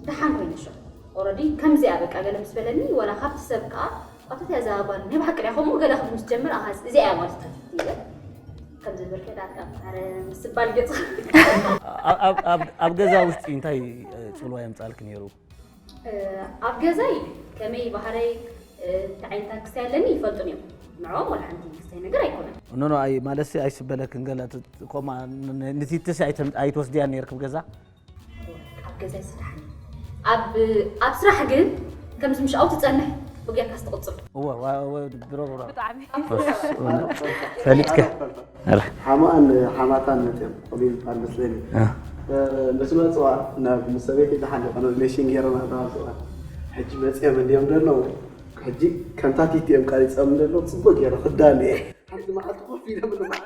ደሓን ኮይነ ሸ ኦረዲ ከምዚኣ በቃ ገለ ምስ በለኒ ወላ ካብቲ ሰብ ከዓ ኣቶት እያ ዛባል ናይ ብሓቂ ድያ ከምኡ ገለ ምስ ጀምር ኣሃዝ እዚኣ እያ ማለት ተትትለ ከም ዝበልከ ዳርጋ ኣረ ምስባል ገጽ ኣብ ገዛ ውሽጢ እንታይ ፅልዋ የምፃልክ ነይሩ? ኣብ ገዛይ ከመይ ባህረይ እንታይ ዓይነት ክስታይ ኣለኒ ይፈልጡን እዮም። ንዕኦም ወላ ሓንቲ ክስታይ ነገር ኣይኮነን። ኖ ኖ ኣይ ማለት ኣይስበለክን ገለ ኮማ ንቲትስ ኣይትወስድያን ነርክ ኣብ ገዛ? ኣብ ገዛይ ስራሕ ኣብ ኣብ ስራሕ ግን ከምዚ ምሽ ኣው ትጸንሕ ብግያካ ስትቕጽር እወ ድሮ ድሮ ብጣዕሚ ፈሊጥከ ሓማኣን ሓማታን መፅኦም ከምኡ ይበሃል መስለኒ ምስ መፅዋ ናብ ምስ ሰበይቲ ደሓን ዝኾነ ሪሌሽን ገይሮም ኣተዋፅዋ ሕጂ መፅኦም እንዲኦም ዘለዉ ሕጂ ከምታ ቲቲ እዮም ቀሪፆም ዘለዉ ፅቡቅ ገይረ ክዳሉ እየ ሓንቲ መዓልቲ ኮፍ ኢሎም ንበዓል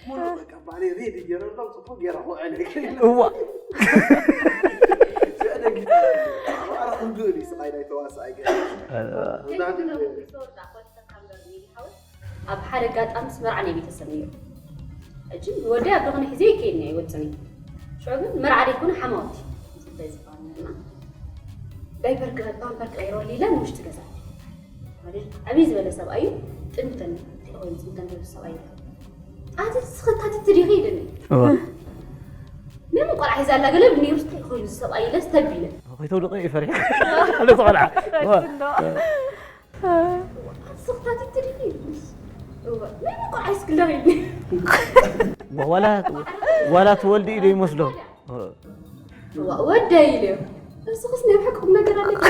ሙሉ በቃ ባዕለይ ሬዲ ገይረሎም ፅቡቅ ገይረ ክውዕል እየ እዋ ስዕለ ጊዜ ኣረ ክንድኡ እዩ ስቃይ ናይ ተዋሳኣይ ገይረ ኣብ ሓደ ኣጋጣሚ ምስ መርዓ ናይ ቤተሰብ ነይሩ። ሕጂ ወደይ ኣብ ደኾነ ሒዘ ይከይድ ናይ ወፅኒ ሽዑ ግን መርዓ ደይኮነ ሓማወቲ ዝበሃል ነርና ዳይፐር ፓምፐር ቀይረሉ ኢለ ንውሽጢ ገዛ ማለት ዓብይ ዝበለ ሰብኣዩ ጥምተን ኮይኑ ጥምተን ዘሎ ሰብኣዩ ኣቲ ስኽታትቲ ዲኺ ኢለኒ ነምን ቆልዓ ሒዛ ኣላ ገለ ብኒ ርስቲ ኮይኑ ሰብኣይ ኢለ ስተቢለ ከይተውድቐ እዩ ፈሪሕ ነቲ ቆልዓ ስኽታትቲ ዲኺ ነምን ቆልዓ ይስክለኺ ኢልኒ ዋላ ትወልዲ ኢዶ ይመስሎ ወደይ ኢለዮ እስኽስ ናይ ብሓቂ ቁም ነገር ኣለኪ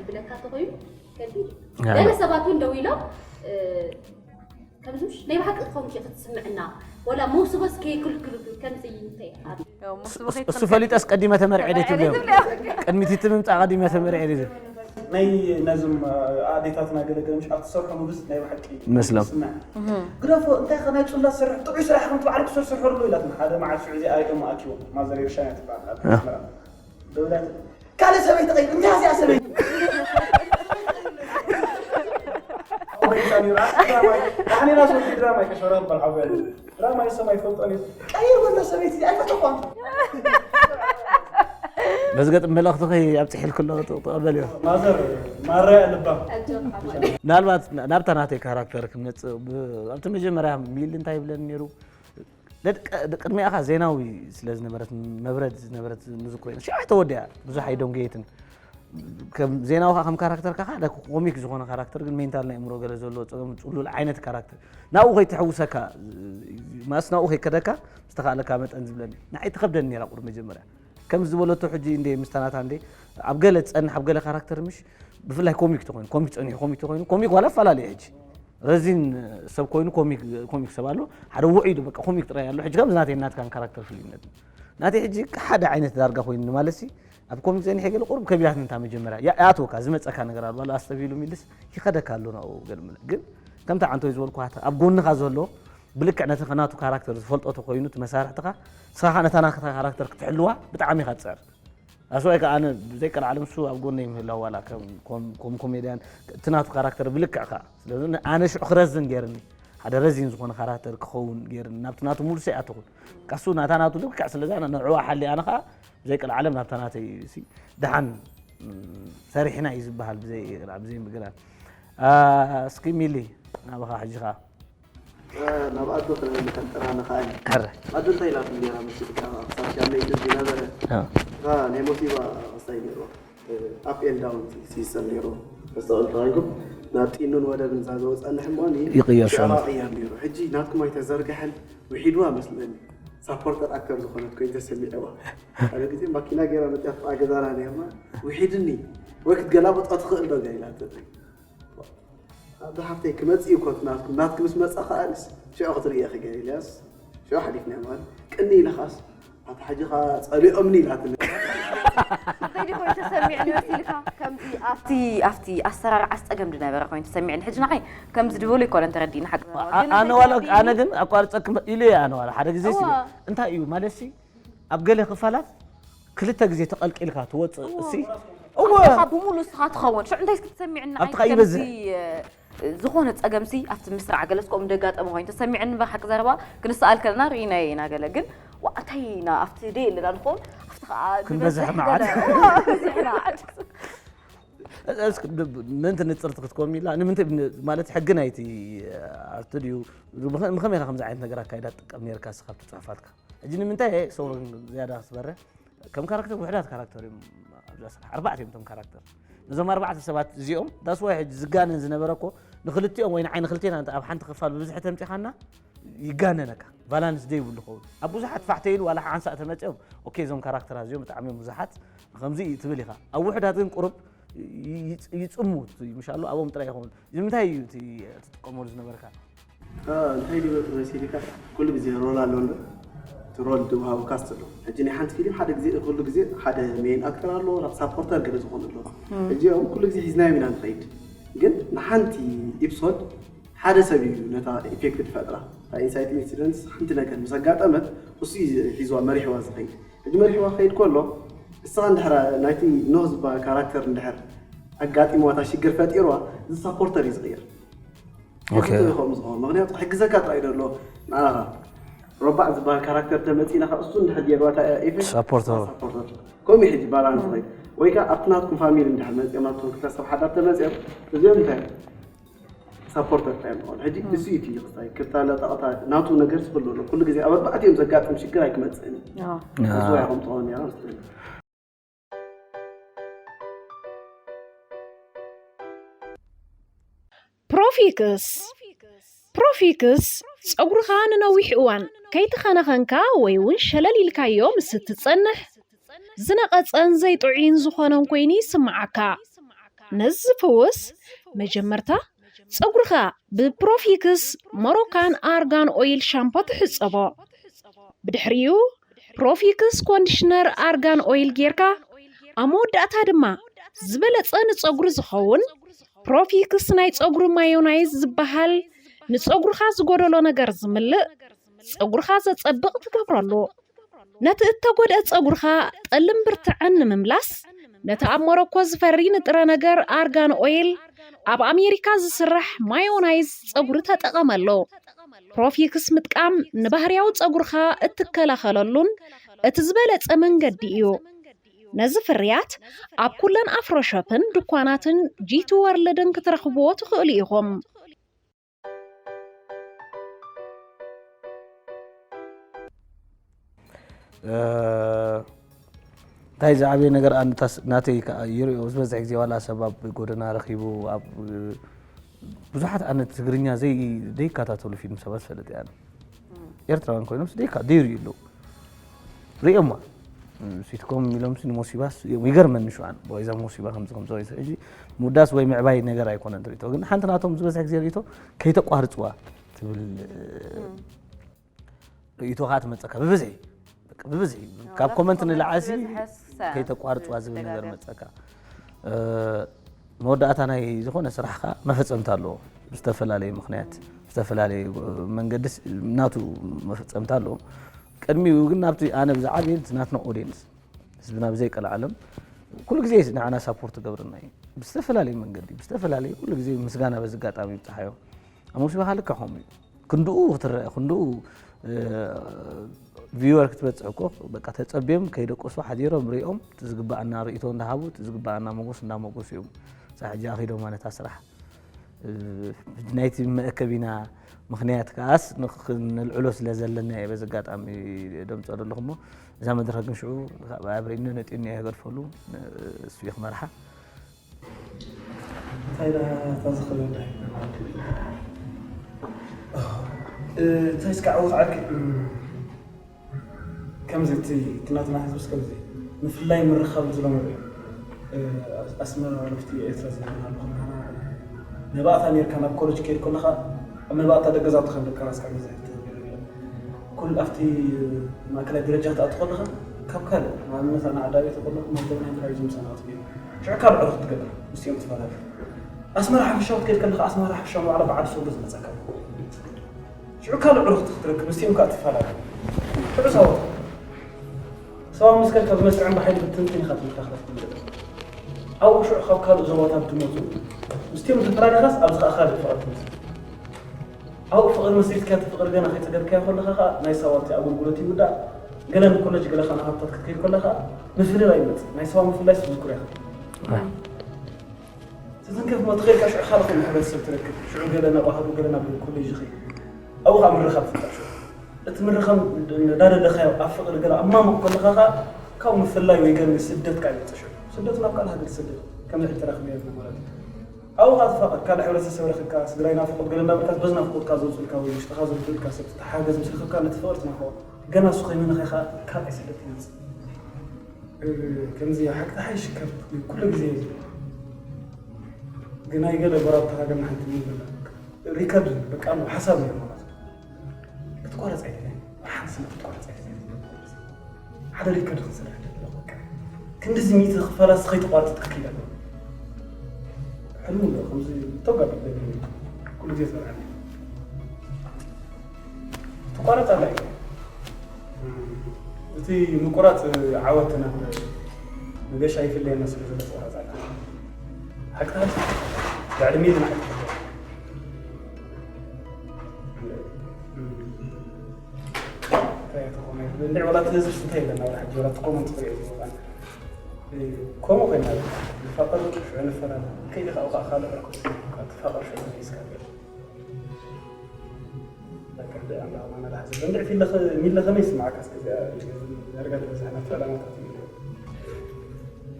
ብለካ ተኾይኑ ከቢድ ገለ ሰባት እውን ደው ኢሎም ከምዚ ናይ ብሓቂ ትኾንኪ ክትስምዕና ወላ መውስቦስ ከይክልክሉ ከምዚ እንታይ እሱ ፈሊጠስ ቀዲመ ተመርዐ ደ ትብልዮም ቅድሚት ትምምፃ ቀዲመ ተመርዐ ደ ናይ ነዞም ኣዴታትና ገለገለ ምሽ ኣብ ትሰርሖ ምብስ ናይ ብሓቂ መስሎም ግደፎ እንታይ ከ ናይ ፁላ ትሰርሕ ጥዑይ ስራሕ ከም ትባዕሉ ክሰርሰርሑ ኣሎ ኢላትና ሓደ መዓልቲ ሽዑ እዚኣ እዮም ኣኪቦም ማዘር ርሻን እያ ትበሃል ኣብ ኣስመራ ደውላት ካልእ ሰበይቲ ቀይሩ እንታይ እዚኣ ሰበይቲ ድራማ ይከሸረ በል ሓወያ ድራማ ይሰማ ይፈልጦ ቀይር ወላ ሰበይቲ ኣይፈተኳም በዚ ገጥም መልእኽትኺ ኣብፅሒልኪ ኣሎ ተቐበልዮ ማዘር ማረያ ልባ ምናልባት ናብታ ናተይ ካራክተር ክንመፅእ ኣብቲ መጀመርያ ሚል እንታይ ይብለኒ ነይሩ ቅድሚኣኻ ዜናዊ ስለ ዝነበረት መብረድ ዝነበረት ንዝክሮ ሽዓ ተወዲኣ ብዙሕ ኣይደንጎየትን ዜናዊ ከዓ ከም ካራክተር ከዓ ሓደ ኮሚክ ዝኾነ ካራክተር ግን ሜንታል ናይ እምሮ ገለ ዘለዎ ፀገም ፅሉል ዓይነት ካራክተር ናብኡ ከይትሕውሰካ ማስ ናብኡ ከይከደካ ዝተኻእለካ መጠን ዝብለኒ ንዓይ ትኸብደኒ ነራ ቁሩብ መጀመርያ ከምዚ ዝበለቶ ሕጂ እንደ ምስታናታ እንደ ኣብ ገለ ዝፀንሕ ኣብ ገለ ካራክተር ምሽ ብፍላይ ኮሚክ ተኮይኑ ኮሚክ ፀኒሑ ኮሚክ ተኮይኑ ኮሚክ ዋላ ኣፈላለየ ሕጂ ረዚን ሰብ ኮይኑ ኮሚክ ኮሚክ ሰብ ኣሎ ሓደ ውዑይ ዶ በቃ ኮሚክ ጥራይ ኣሎ ሕጂ ከም ዝናተይ ናትካን ካራክተር ፍልይነት ናተይ ሕጂ ሓደ ዓይነት ዳርጋ ኮይኑ ማለት ሲ ኣብ ኮሚክ ፀኒሐ ገለ ቁሩብ ከቢዳትኒ እታ መጀመርያ ይኣትወካ ዝመፀካ ነገር ኣሎ ዋላ ኣስተብሂሉ ሚልስ ይኸደካ ኣሎ ናብኡ ገለ ምለ ግን ከምታ ዓንቶይ ዝበልኩ ኣብ ጎንኻ ዘሎ ብልክዕ ነቲ ናቱ ካራክተር ዝፈልጦ ተኮይኑ እቲ መሳርሕትኻ ንስኻ ከዓ ነታ ናትካ ካራክተር ክትሕልዋ ብጣዕሚ ኢኻ ትፅዕር ኣስዋይ ከዓ ኣነ ብዘይቀልዓለም እሱ ኣብ ጎነይ ምህላው ዋላ ከም ኮሜድያን እቲ ናቱ ካራክተር ብልክዕ ከዓ ስለዚ ኣነ ሽዑ ክረዝን ገይርኒ ሓደ ረዚን ዝኾነ ካራክተር ክኸውን ገይርኒ ናብቲ ናቱ ሙሉሰ ኣይኣተኹን ካሱ ናታ ናቱ ልክዕ ስለዚ ኣነ ንዕዋ ሓሊ ኣነ ከዓ ብዘይቀልዓለም ናብታ ናተይ ደሓን ሰሪሕና እዩ ዝበሃል ብዘይ ምግላል እስኪ ሚሊ ናባኻ ሕጂ ከዓ ናብ ኣዶ ክነብል ከንጠራ ንኽኣል ኣዶ እንታይ ኢላትኒ ነራ መሲልካ ክሳብ ሻመይ ግዜ ነበረ ናይ ሞቲቫ ክስታይ ነይርዋ ኣፕ ኤን ዳውን ሲስተም ነይሩ መስተቐል ተባሂልኩም ናብ ጢኑን ወደብን እዛ ዘወፀኒ ሕሞኒ ይቕየር ሸማ። ቅየር ነይሩ ሕጂ ናትኩም ኣይተዘርግሐን ውሒድዋ መስለኒ ሳፖርተር ኣክተር ዝኾነት ኮይን ተሰሚዕዋ ሓደ ግዜ ማኪና ገይራ መፅያ ፍቃ ገዛና ነርና ውሒድኒ ወይ ክትገላበጦ ትኽእል ዶ ኢላትኒ ኣደ ሃፍተይ ክመፅእ እዩ እኮ እቲ ናትኩም ናትኪ ምስ መፀ ከኣንስ ሽዑ ክትርእየ ክገ ኢለያስ ሽዑ ሓሊፍና ማለት ቅኒ ኢለ ከኣስ ኣታ ሕጂ ከኣ ፀሊኦምኒ ኢላትኒ እንታይ ዲኾ ተሰሚዕኒ መሲልካ ከምዚ ኣብቲ ኣብቲ ኣሰራርዓስ ፀገም ዝነበረ ኮይኑ ተሰሚዕኒ ሕጂ ንዓይ ከምዚ ዝበሉ ኣይኮነን ተረዲእኒ ሓቂ ኣነ ዋላ ኣነ ግን ኣቋርፀ ኢሉ እየ ኣነ ዋላ ሓደ ግዜ ሲ እንታይ እዩ ማለት ሲ ኣብ ገለ ክፋላት ክልተ ግዜ ተቐልቂልካ ትወፅእ እሲ እወ ኣኻ ብሙሉ እስኻ ትኸውን ሽዑ እንታይ እስኪ ትሰሚዕና ኣብቲ ኸዓ ይበዝሕ ዝኾነ ፀገምሲ ኣብቲ ምስራዕ ገለስ ከምኡ ደጋጠመ ኮይኑ ተሰሚዕኒ እምበር ሓቂ ዘረባ ክንሰኣል ከለና ርኢናዮ ኢና ገለ ግን ዋእንታይ ኢና ኣብቲ ደይ ኣለና ንኸውን ኣብቲ ከዓ ክንበዝሕ መዓት በዚሕና ዓድ እስኪ ብ- ብ- ምእንቲ ንፅርቲ ክትኮን ኢላ ንምንታይ ብ- ማለት ሕጊ ናይቲ ኣርት ድዩ? ብኸ- ብኸመይ ኢኻ ከምዚ ዓይነት ነገር ኣካይዳ ትጥቀም ነርካ እስኻ ኣብቲ ፅሑፋትካ? ሕጂ ንምንታይ ሰውረን ዝያዳ ክትበርህ? ከም ካራክተር ውሕዳት ካራክተር እዮም ኣብዛ ስራሕ፣ ኣርባዕተ እዮም እቶም ካራክተር። ነዞም ኣርባዕተ ሰባት እዚኦም ዳስዋይ ሕጂ ዝጋነን ዝነበረ እኮ ንክልቲኦም ወይ ንዓይ ንክልቴና እንተ ኣብ ሓንቲ ክፋል ብብዝሒ ተምፂኻና ይጋነነካ፣ ቫላንስ ዘይብሉ ኸውን። ኣብ ብዙሓት ፋሕተ ኢሉ ዋላ ሓንሳእ ተመፂኦም ኦኬ እዞም ካራክተራት እዚኦም ብጣዕሚ እዮም ብዙሓት ከምዚ እዩ ትብል ኢኻ። ኣብ ውሕዳት ግን ቁሩብ ይጽ- ይጽሙ እቲ ምሻሉ ኣብኦም ጥራይ ይኸውን። እዚ ምንታይ እዩ እቲ ትጥቀመሉ ዝነበርካ? እንታይ ድበቱ መሲልካ? ኩሉ ግዜ ሮል ኣሎ እንዶ እቲ ሮል ድውሃቡ ካስት ኣሎ። ሕጂ ናይ ሓንቲ ፊልም ሓደ ግዜ ኩሉ ግዜ ሓደ ሜን ኣክተር ኣሎ፣ ሳፖርተር ገለ ዝኾኑ ኣሎ። ሕጂ ኦም ኩሉ ግዜ ሒዝናዮም ኢና ንኸይድ። ግን ንሓንቲ ኢፕሶድ ሓደ ሰብ እዩ ነታ ኢፌክት ዝፈጥራ። እታ ኢንሳይት ኢንሲደንትስ ሓንቲ ነገር ምስ ኣጋጠመት እሱ እዩ ሒዝዋ መሪሕዋ ዝኸይድ። ሕጂ መሪሕዋ ክኸይድ ከሎ እስኻ እንድሕር ናይቲ ኖህ ዝበሃል ካራክተር እንድሕር ኣጋጢምዋ እታ ሽግር ፈጢርዋ እዚ ሳፖርተር እዩ ዝቕየር። ኦኬ። ከምኡ ዝኾኑ ምክንያቱ ክሕግዘካ ጥራይ ዘሎ ንኣኻ ሮባዕ ዝበሃል ካራክተር ተመፂና ካብ እሱ እንድሕር ገይርዋ ኢፌክት ሳፖርተር። ሳፖርተር ከምኡ ሕጂ ባላንስ ኸይድ ወይ ከዓ ኣብቲ ናትኩም ፋሚሊ እንድሕር መፂኦም ናትኩም ክልተ ሰብ ሓዳር ተመፂኦም እዚኦም እንታይ ሳፖርተር እንታይ ምኾኑ ሕጂ እሱ እዩ እቲ ክስታይ ክብታ ለጠቕታ ናቱ ነገር ዝኽሉ ኣሎ ኩሉ ግዜ ኣብ ኣርባዕቲኦም ዘጋጥም ሽግር ኣይክመፅእን እዩ አዎ። እሱ ኣይኹም ትኾን እያ መስለኒ ፕሮፊክስ ፕሮፊክስ ጸጉርኻ ንነዊሕ እዋን ከይተኸናኸንካ ወይ እውን ሸለል ኢልካዮ ምስ እትጸንሕ ዝነቐጸን ዘይጥዑይን ዝኾነን ኮይኑ ይስምዓካ። ነዚ ዝፍውስ መጀመርታ ጸጉርኻ ብፕሮፊክስ ሞሮካን ኣርጋን ኦይል ሻምፖ ትሕጸቦ። ብድሕሪኡ ፕሮፊክስ ኮንዲሽነር ኣርጋን ኦይል ጌርካ ኣብ መወዳእታ ድማ ዝበለጸ ንጸጉሪ ዝኸውን ፕሮፊክስ ናይ ጸጉሪ ማዮናይዝ ዝበሃል ንጸጉርኻ ዝጎደሎ ነገር ዝምልእ ጸጉርኻ ዘጸብቕ ትገብረሉ። ነቲ እተጎድአ ጸጉርኻ ጠልን ብርትዐን ንምምላስ ነቲ ኣብ ሞሮኮ ዝፈሪ ንጥረ ነገር ኣርጋን ኦይል ኣብ ኣሜሪካ ዝስራሕ ማዮናይዝ ጸጉሪ ተጠቐመሉ። ፕሮፊክስ ምጥቃም ንባህርያዊ ጸጉርኻ እትከላኸለሉን እቲ ዝበለጸ መንገዲ እዩ። ነዚ ፍርያት ኣብ ኩለን ኣፍሮ ሾፕን ድኳናትን ጂቲ ወርልድን ክትረኽብዎ ትኽእሉ ኢኹም። እንታይ ዝዓበየ ነገር ኣንታስ ናተይ ከዓ ይሪኦ ዝበዝሕ ግዜ ዋላ ሰብ ኣብ ጎደና ረኺቡ ኣብ ብዙሓት ኣነ ትግርኛ ዘይ ዘይከታተሉ ፊልም ሰባት ዝፈልጥ እያ። ኤርትራውያን ኮይኖም ደይካ ደይሪኡ ኣለዉ። ሪኦማ ሲትኮም ኢሎም ንሞሲባስ ይገርመኒ ሽዋን ወይዛ ሞሲባ ከምዚ ከምዚ ወይ ሕጂ ምውዳስ ወይ ምዕባይ ነገር ኣይኮነን ሪቶ ግን ሓንቲ ናቶም ዝበዝሕ ግዜ ሪቶ ከይተቋርፅዋ ትብል ርእይቶ ከዓ ትመፀካ ብብዝሒ ብብዝሒ ካብ ኮመንት ንላዓሲ ከይተቋርፅዋ ዝብል ነገር መፀካ መወዳእታ ናይ ዝኾነ ስራሕ ከዓ መፈፀምታ ኣለዎ ብዝተፈላለዩ ምክንያት ብዝተፈላለዩ መንገዲ ናቱ መፈፀምታ ኣለዎ ቅድሚኡ ግን ናብቲ ኣነ ብዝዓብየ ናትና ኦዲየንስ ህዝብና ብዘይቀልዓለም ኩሉ ግዜ ንዓና ሳፖርት ትገብርና እዩ ብዝተፈላለዩ መንገዲ ብዝተፈላለዩ ኩሉ ግዜ ምስጋና በዚ ኣጋጣሚ ይብፅሓዮ ኣብ ሙሲባኻ ልክዕ ከምኡ እዩ ክንድኡ ክትረአ ክንድኡ ቪወር ክትበፅሕ እኮ በቃ ተፀብዮም ከይደቀሱ ሓዲሮም ሪኦም እቲ ዝግባኣና ርእቶ እንዳሃቡ እቲ ዝግባኣና መጎስ እንዳመጎሱ እዮም ሳ ሕጂ ኣኺዶማ ነታ ስራሕ ናይቲ መእከቢና ምክንያት ከዓስ ንልዕሎ ስለ ዘለና እየ በዚ ኣጋጣሚ ደምፀ ዘለኹ እሞ እዛ መድረክ ግን ሽዑ ኣብ ርእነ ነጢኒ እየ ገድፈሉ እሱ እዩ ክመርሓ እንታይ ዳ እታ ዝኽእል እንታይ እስካ ዓወት ዓርኪ ከምዚ እቲ እቲ ናትና ህዝብስ ከምዚ ምፍላይ ምርኻብ ዝለመዱ እዮም ኣስመራ ረፍቲ ኤርትራ ዘለና ኣለኹ ንባእታ ነርካ ናብ ኮለጅ ከይድ ከለኻ ኣብ መባእታ ደገዛውቲ ከም ደቂ ራስካ ገዛ ኩል ኣብቲ ማእከላይ ደረጃ ትኣቱ ከለኻ ካብ ካልእ ንኣብነት ኣነ ዓዳቤት ከለኹ መደብ ናይ ምሃይ ዞም ሰናት ነይሩ ሽዑ ካልእ ዕሩኽ ትገብር ምስቲኦም ትፈላለ ኣስመራ ሓፈሻዊ ክትከይድ ከለኻ ኣስመራ ሓፈሻዊ ንባዕላ በዓል ሰውዶ ዝመፀካ ሽዑ ካልእ ዕሩኽቲ ክትረክብ ምስቲኦም ከዓ ትፈላለ ሽዑ ሳወት ሰባ ምስ ከድካ ብመስርዕን ብሓይሊ ብትንትን ኢኻ ትምካኽለፍ ትምልጥ ኣብኡ ሽዑ ካብ ካልእ ዞባታት ትመፁ ምስቲኦም ተፈላሊኻስ ኣብዚ ከዓ ካልእ ፍቕሪ ትምስል ኣብኡ ፍቕሪ መስሪትካ እቲ ፍቕሪ ገና ከይተገርካዮ ከለኻ ከዓ ናይ ሳዋ እቲ ኣገልግሎት ይውዳእ ገለ ንኮለጅ ገለ ከዓ ንሃብታት ክትከይድ ከለኻ ምፍልላይ ይመፅእ ናይ ሳዋ ምፍልላይ ዝዝክሮ ኢኻ እዝን ከፍ ሞ ትኸይድ ሽዑ ካልእ ከም ሕብረተሰብ ትረክብ። ሽዑ ገለ ናብ ኣሃዱ ገለ ናብ ኮሌጅ ይኸይድ። ኣብኡ ከዓ ምርኻብ ፍጠር ሽዑ። እቲ ምርኻብ እንዳደለኻዮ ኣብ ፍቕሪ ገለ ኣማሙቕ ከለኻ ከዓ ካብ ምፍላይ ወይ ገለ ስደት ከዓ ይመፅእ ሽዑ። ስደት ናብ ካልእ ሃገር ትሰደድ። ከምዚ ሕጂ ተራኽብና ማለት እዩ። ኣብኡ ከዓ ትፋቐር። ካልእ ሕብረተሰብ ረኽብካ፣ ስድራይ ናፍቆት ገለ እንዳበልካ በዚ ናፍቆትካ ዘውፅኡልካ ወይ ውሽጥኻ ዘውፅኡልካ ሰብ ትተሓገዝ ምስ ረኽብካ ነቲ ፍቕሪ ትናፍቖ። ገና እሱ ከይመነኸ ከዓ ካልኣይ ስደት ይመፅእ። ከምዚ ሓቂ ተሓይሽ ካብ ኩሉ ግዜ ግናይ ገለ ጎራብታ ሃገርና ሓንቲ ምን በላ ሪከርድ በቃ ኣሎ ሓሳብ ነይሩ ማለት እዩ። ክትቋረፅ ኣይደለየን። ሓንቲ ስነ ክትቋረፅ ኣይደለየን። ሓደ ሪከርድ ክንሰርሕ ደለኹ በቃ። ክንድዚ ሚእቲ ክፋላስ ከይተቋረፀት ክትከይድ ኣለዎ። ሕልሙ ኣሎ ከምዚ ተጋቢ ኩሉ ግዜ ዝሰርሐኒ። ትቋረፅ ኣላ እዩ። እቲ ምቁራፅ ዓወት ናብ መገሻ ይፍለየና ስለ ዘሎ ትቋረፅ ኣላ። ሓቅታት ልዕሊ ሚልን ሓቂ እንታይ ተኾነ እንደ ወላ ትህዝብ እንታይ የለና ወላ ሕጂ ወላ ትኮመንት ትሪኦ ዝወጣ ከምኡ ኮይና ንፋቀር ሽዑ ንፈላለ ከይዲ ካብኡ ከዓ ካልእ ዕርኩስ ትፋቀር ሽዑ ተመሊስካ ሚለ ከመይ ይስምዓካ? እስከ እዚኣ ዳርጋ ዝበዝሐ ናብቲ ዕላማታት እዩ።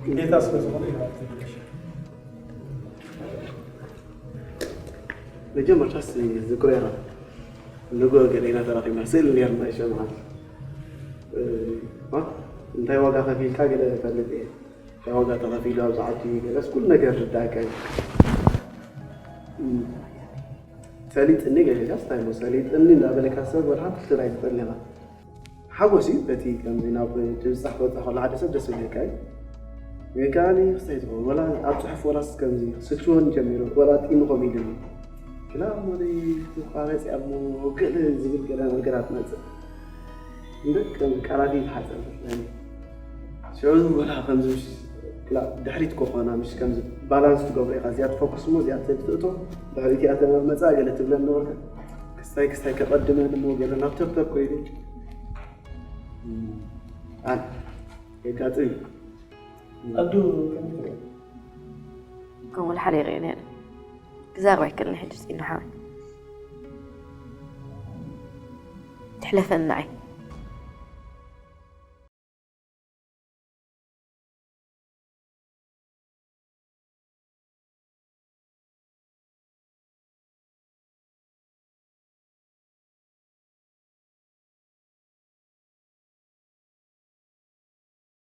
ግዴታ ስለ ዝኾነ ይሃብቲ። መጀመርታስ ዝክሮ ኢኻ ንጎ ገለ ኢና ተራኺብና ስእሊ ነርና ይሸምዓል እንታይ ዋጋ ከፊልካ ገለ ፈልጥ እየ። ዋጋ ተኸፊሉ ኣብዚ ዓዲ ገለስ ኩሉ ነገር ርዳእካ እዩ። ሰሊጥኒ ገለጋስ እንታይ ሞ ሰሊጥኒ እንዳበለካ ሰብ ወላ ሓንቲ ክልል ኣይትኽእልን ኢኻ። ሓጎስ እዩ በቲ ከምዚ ናብ ትብጻሕ ክወጻ ከሎ ሓደ ሰብ ደስ ይብለካ እዩ። ግን ከኣ ክስታይ ትኸውን ወላ ኣብ ጽሑፍ ወላስ ከምዚ ክስችወኒ ጀሚሩ ወላ ጢሚ ኮም ኢሉኒ። ግና እሞ ክትቋረጽ እያ እሞ ገለ ዝብል ገለ ነገራት መጽእ። እንደ ከም ቃላት ይተሓጸብ ሽዑ ወላ ከምዚ ምሽ ድሕሪት ኮኾና ምሽ ከምዚ ባላንስ ትገብሮ ኢኻ እዚኣ ትፈኩስ ሞ እዚኣ ትእቶ ድሕሪት እያ ተመፃ ገለ ትብለ ነበርካ ክስታይ ክስታይ ከቐድመን እሞ ገለ ናብ ተብተብ ኮይነ ኣን የጋጥም ኣዱ ከምኡ ሓሪቀ ነይረ ክዛረብ ኣይክእልን ሕጂ ስኢና ሓወይ ትሕለፈኒ ንዓይ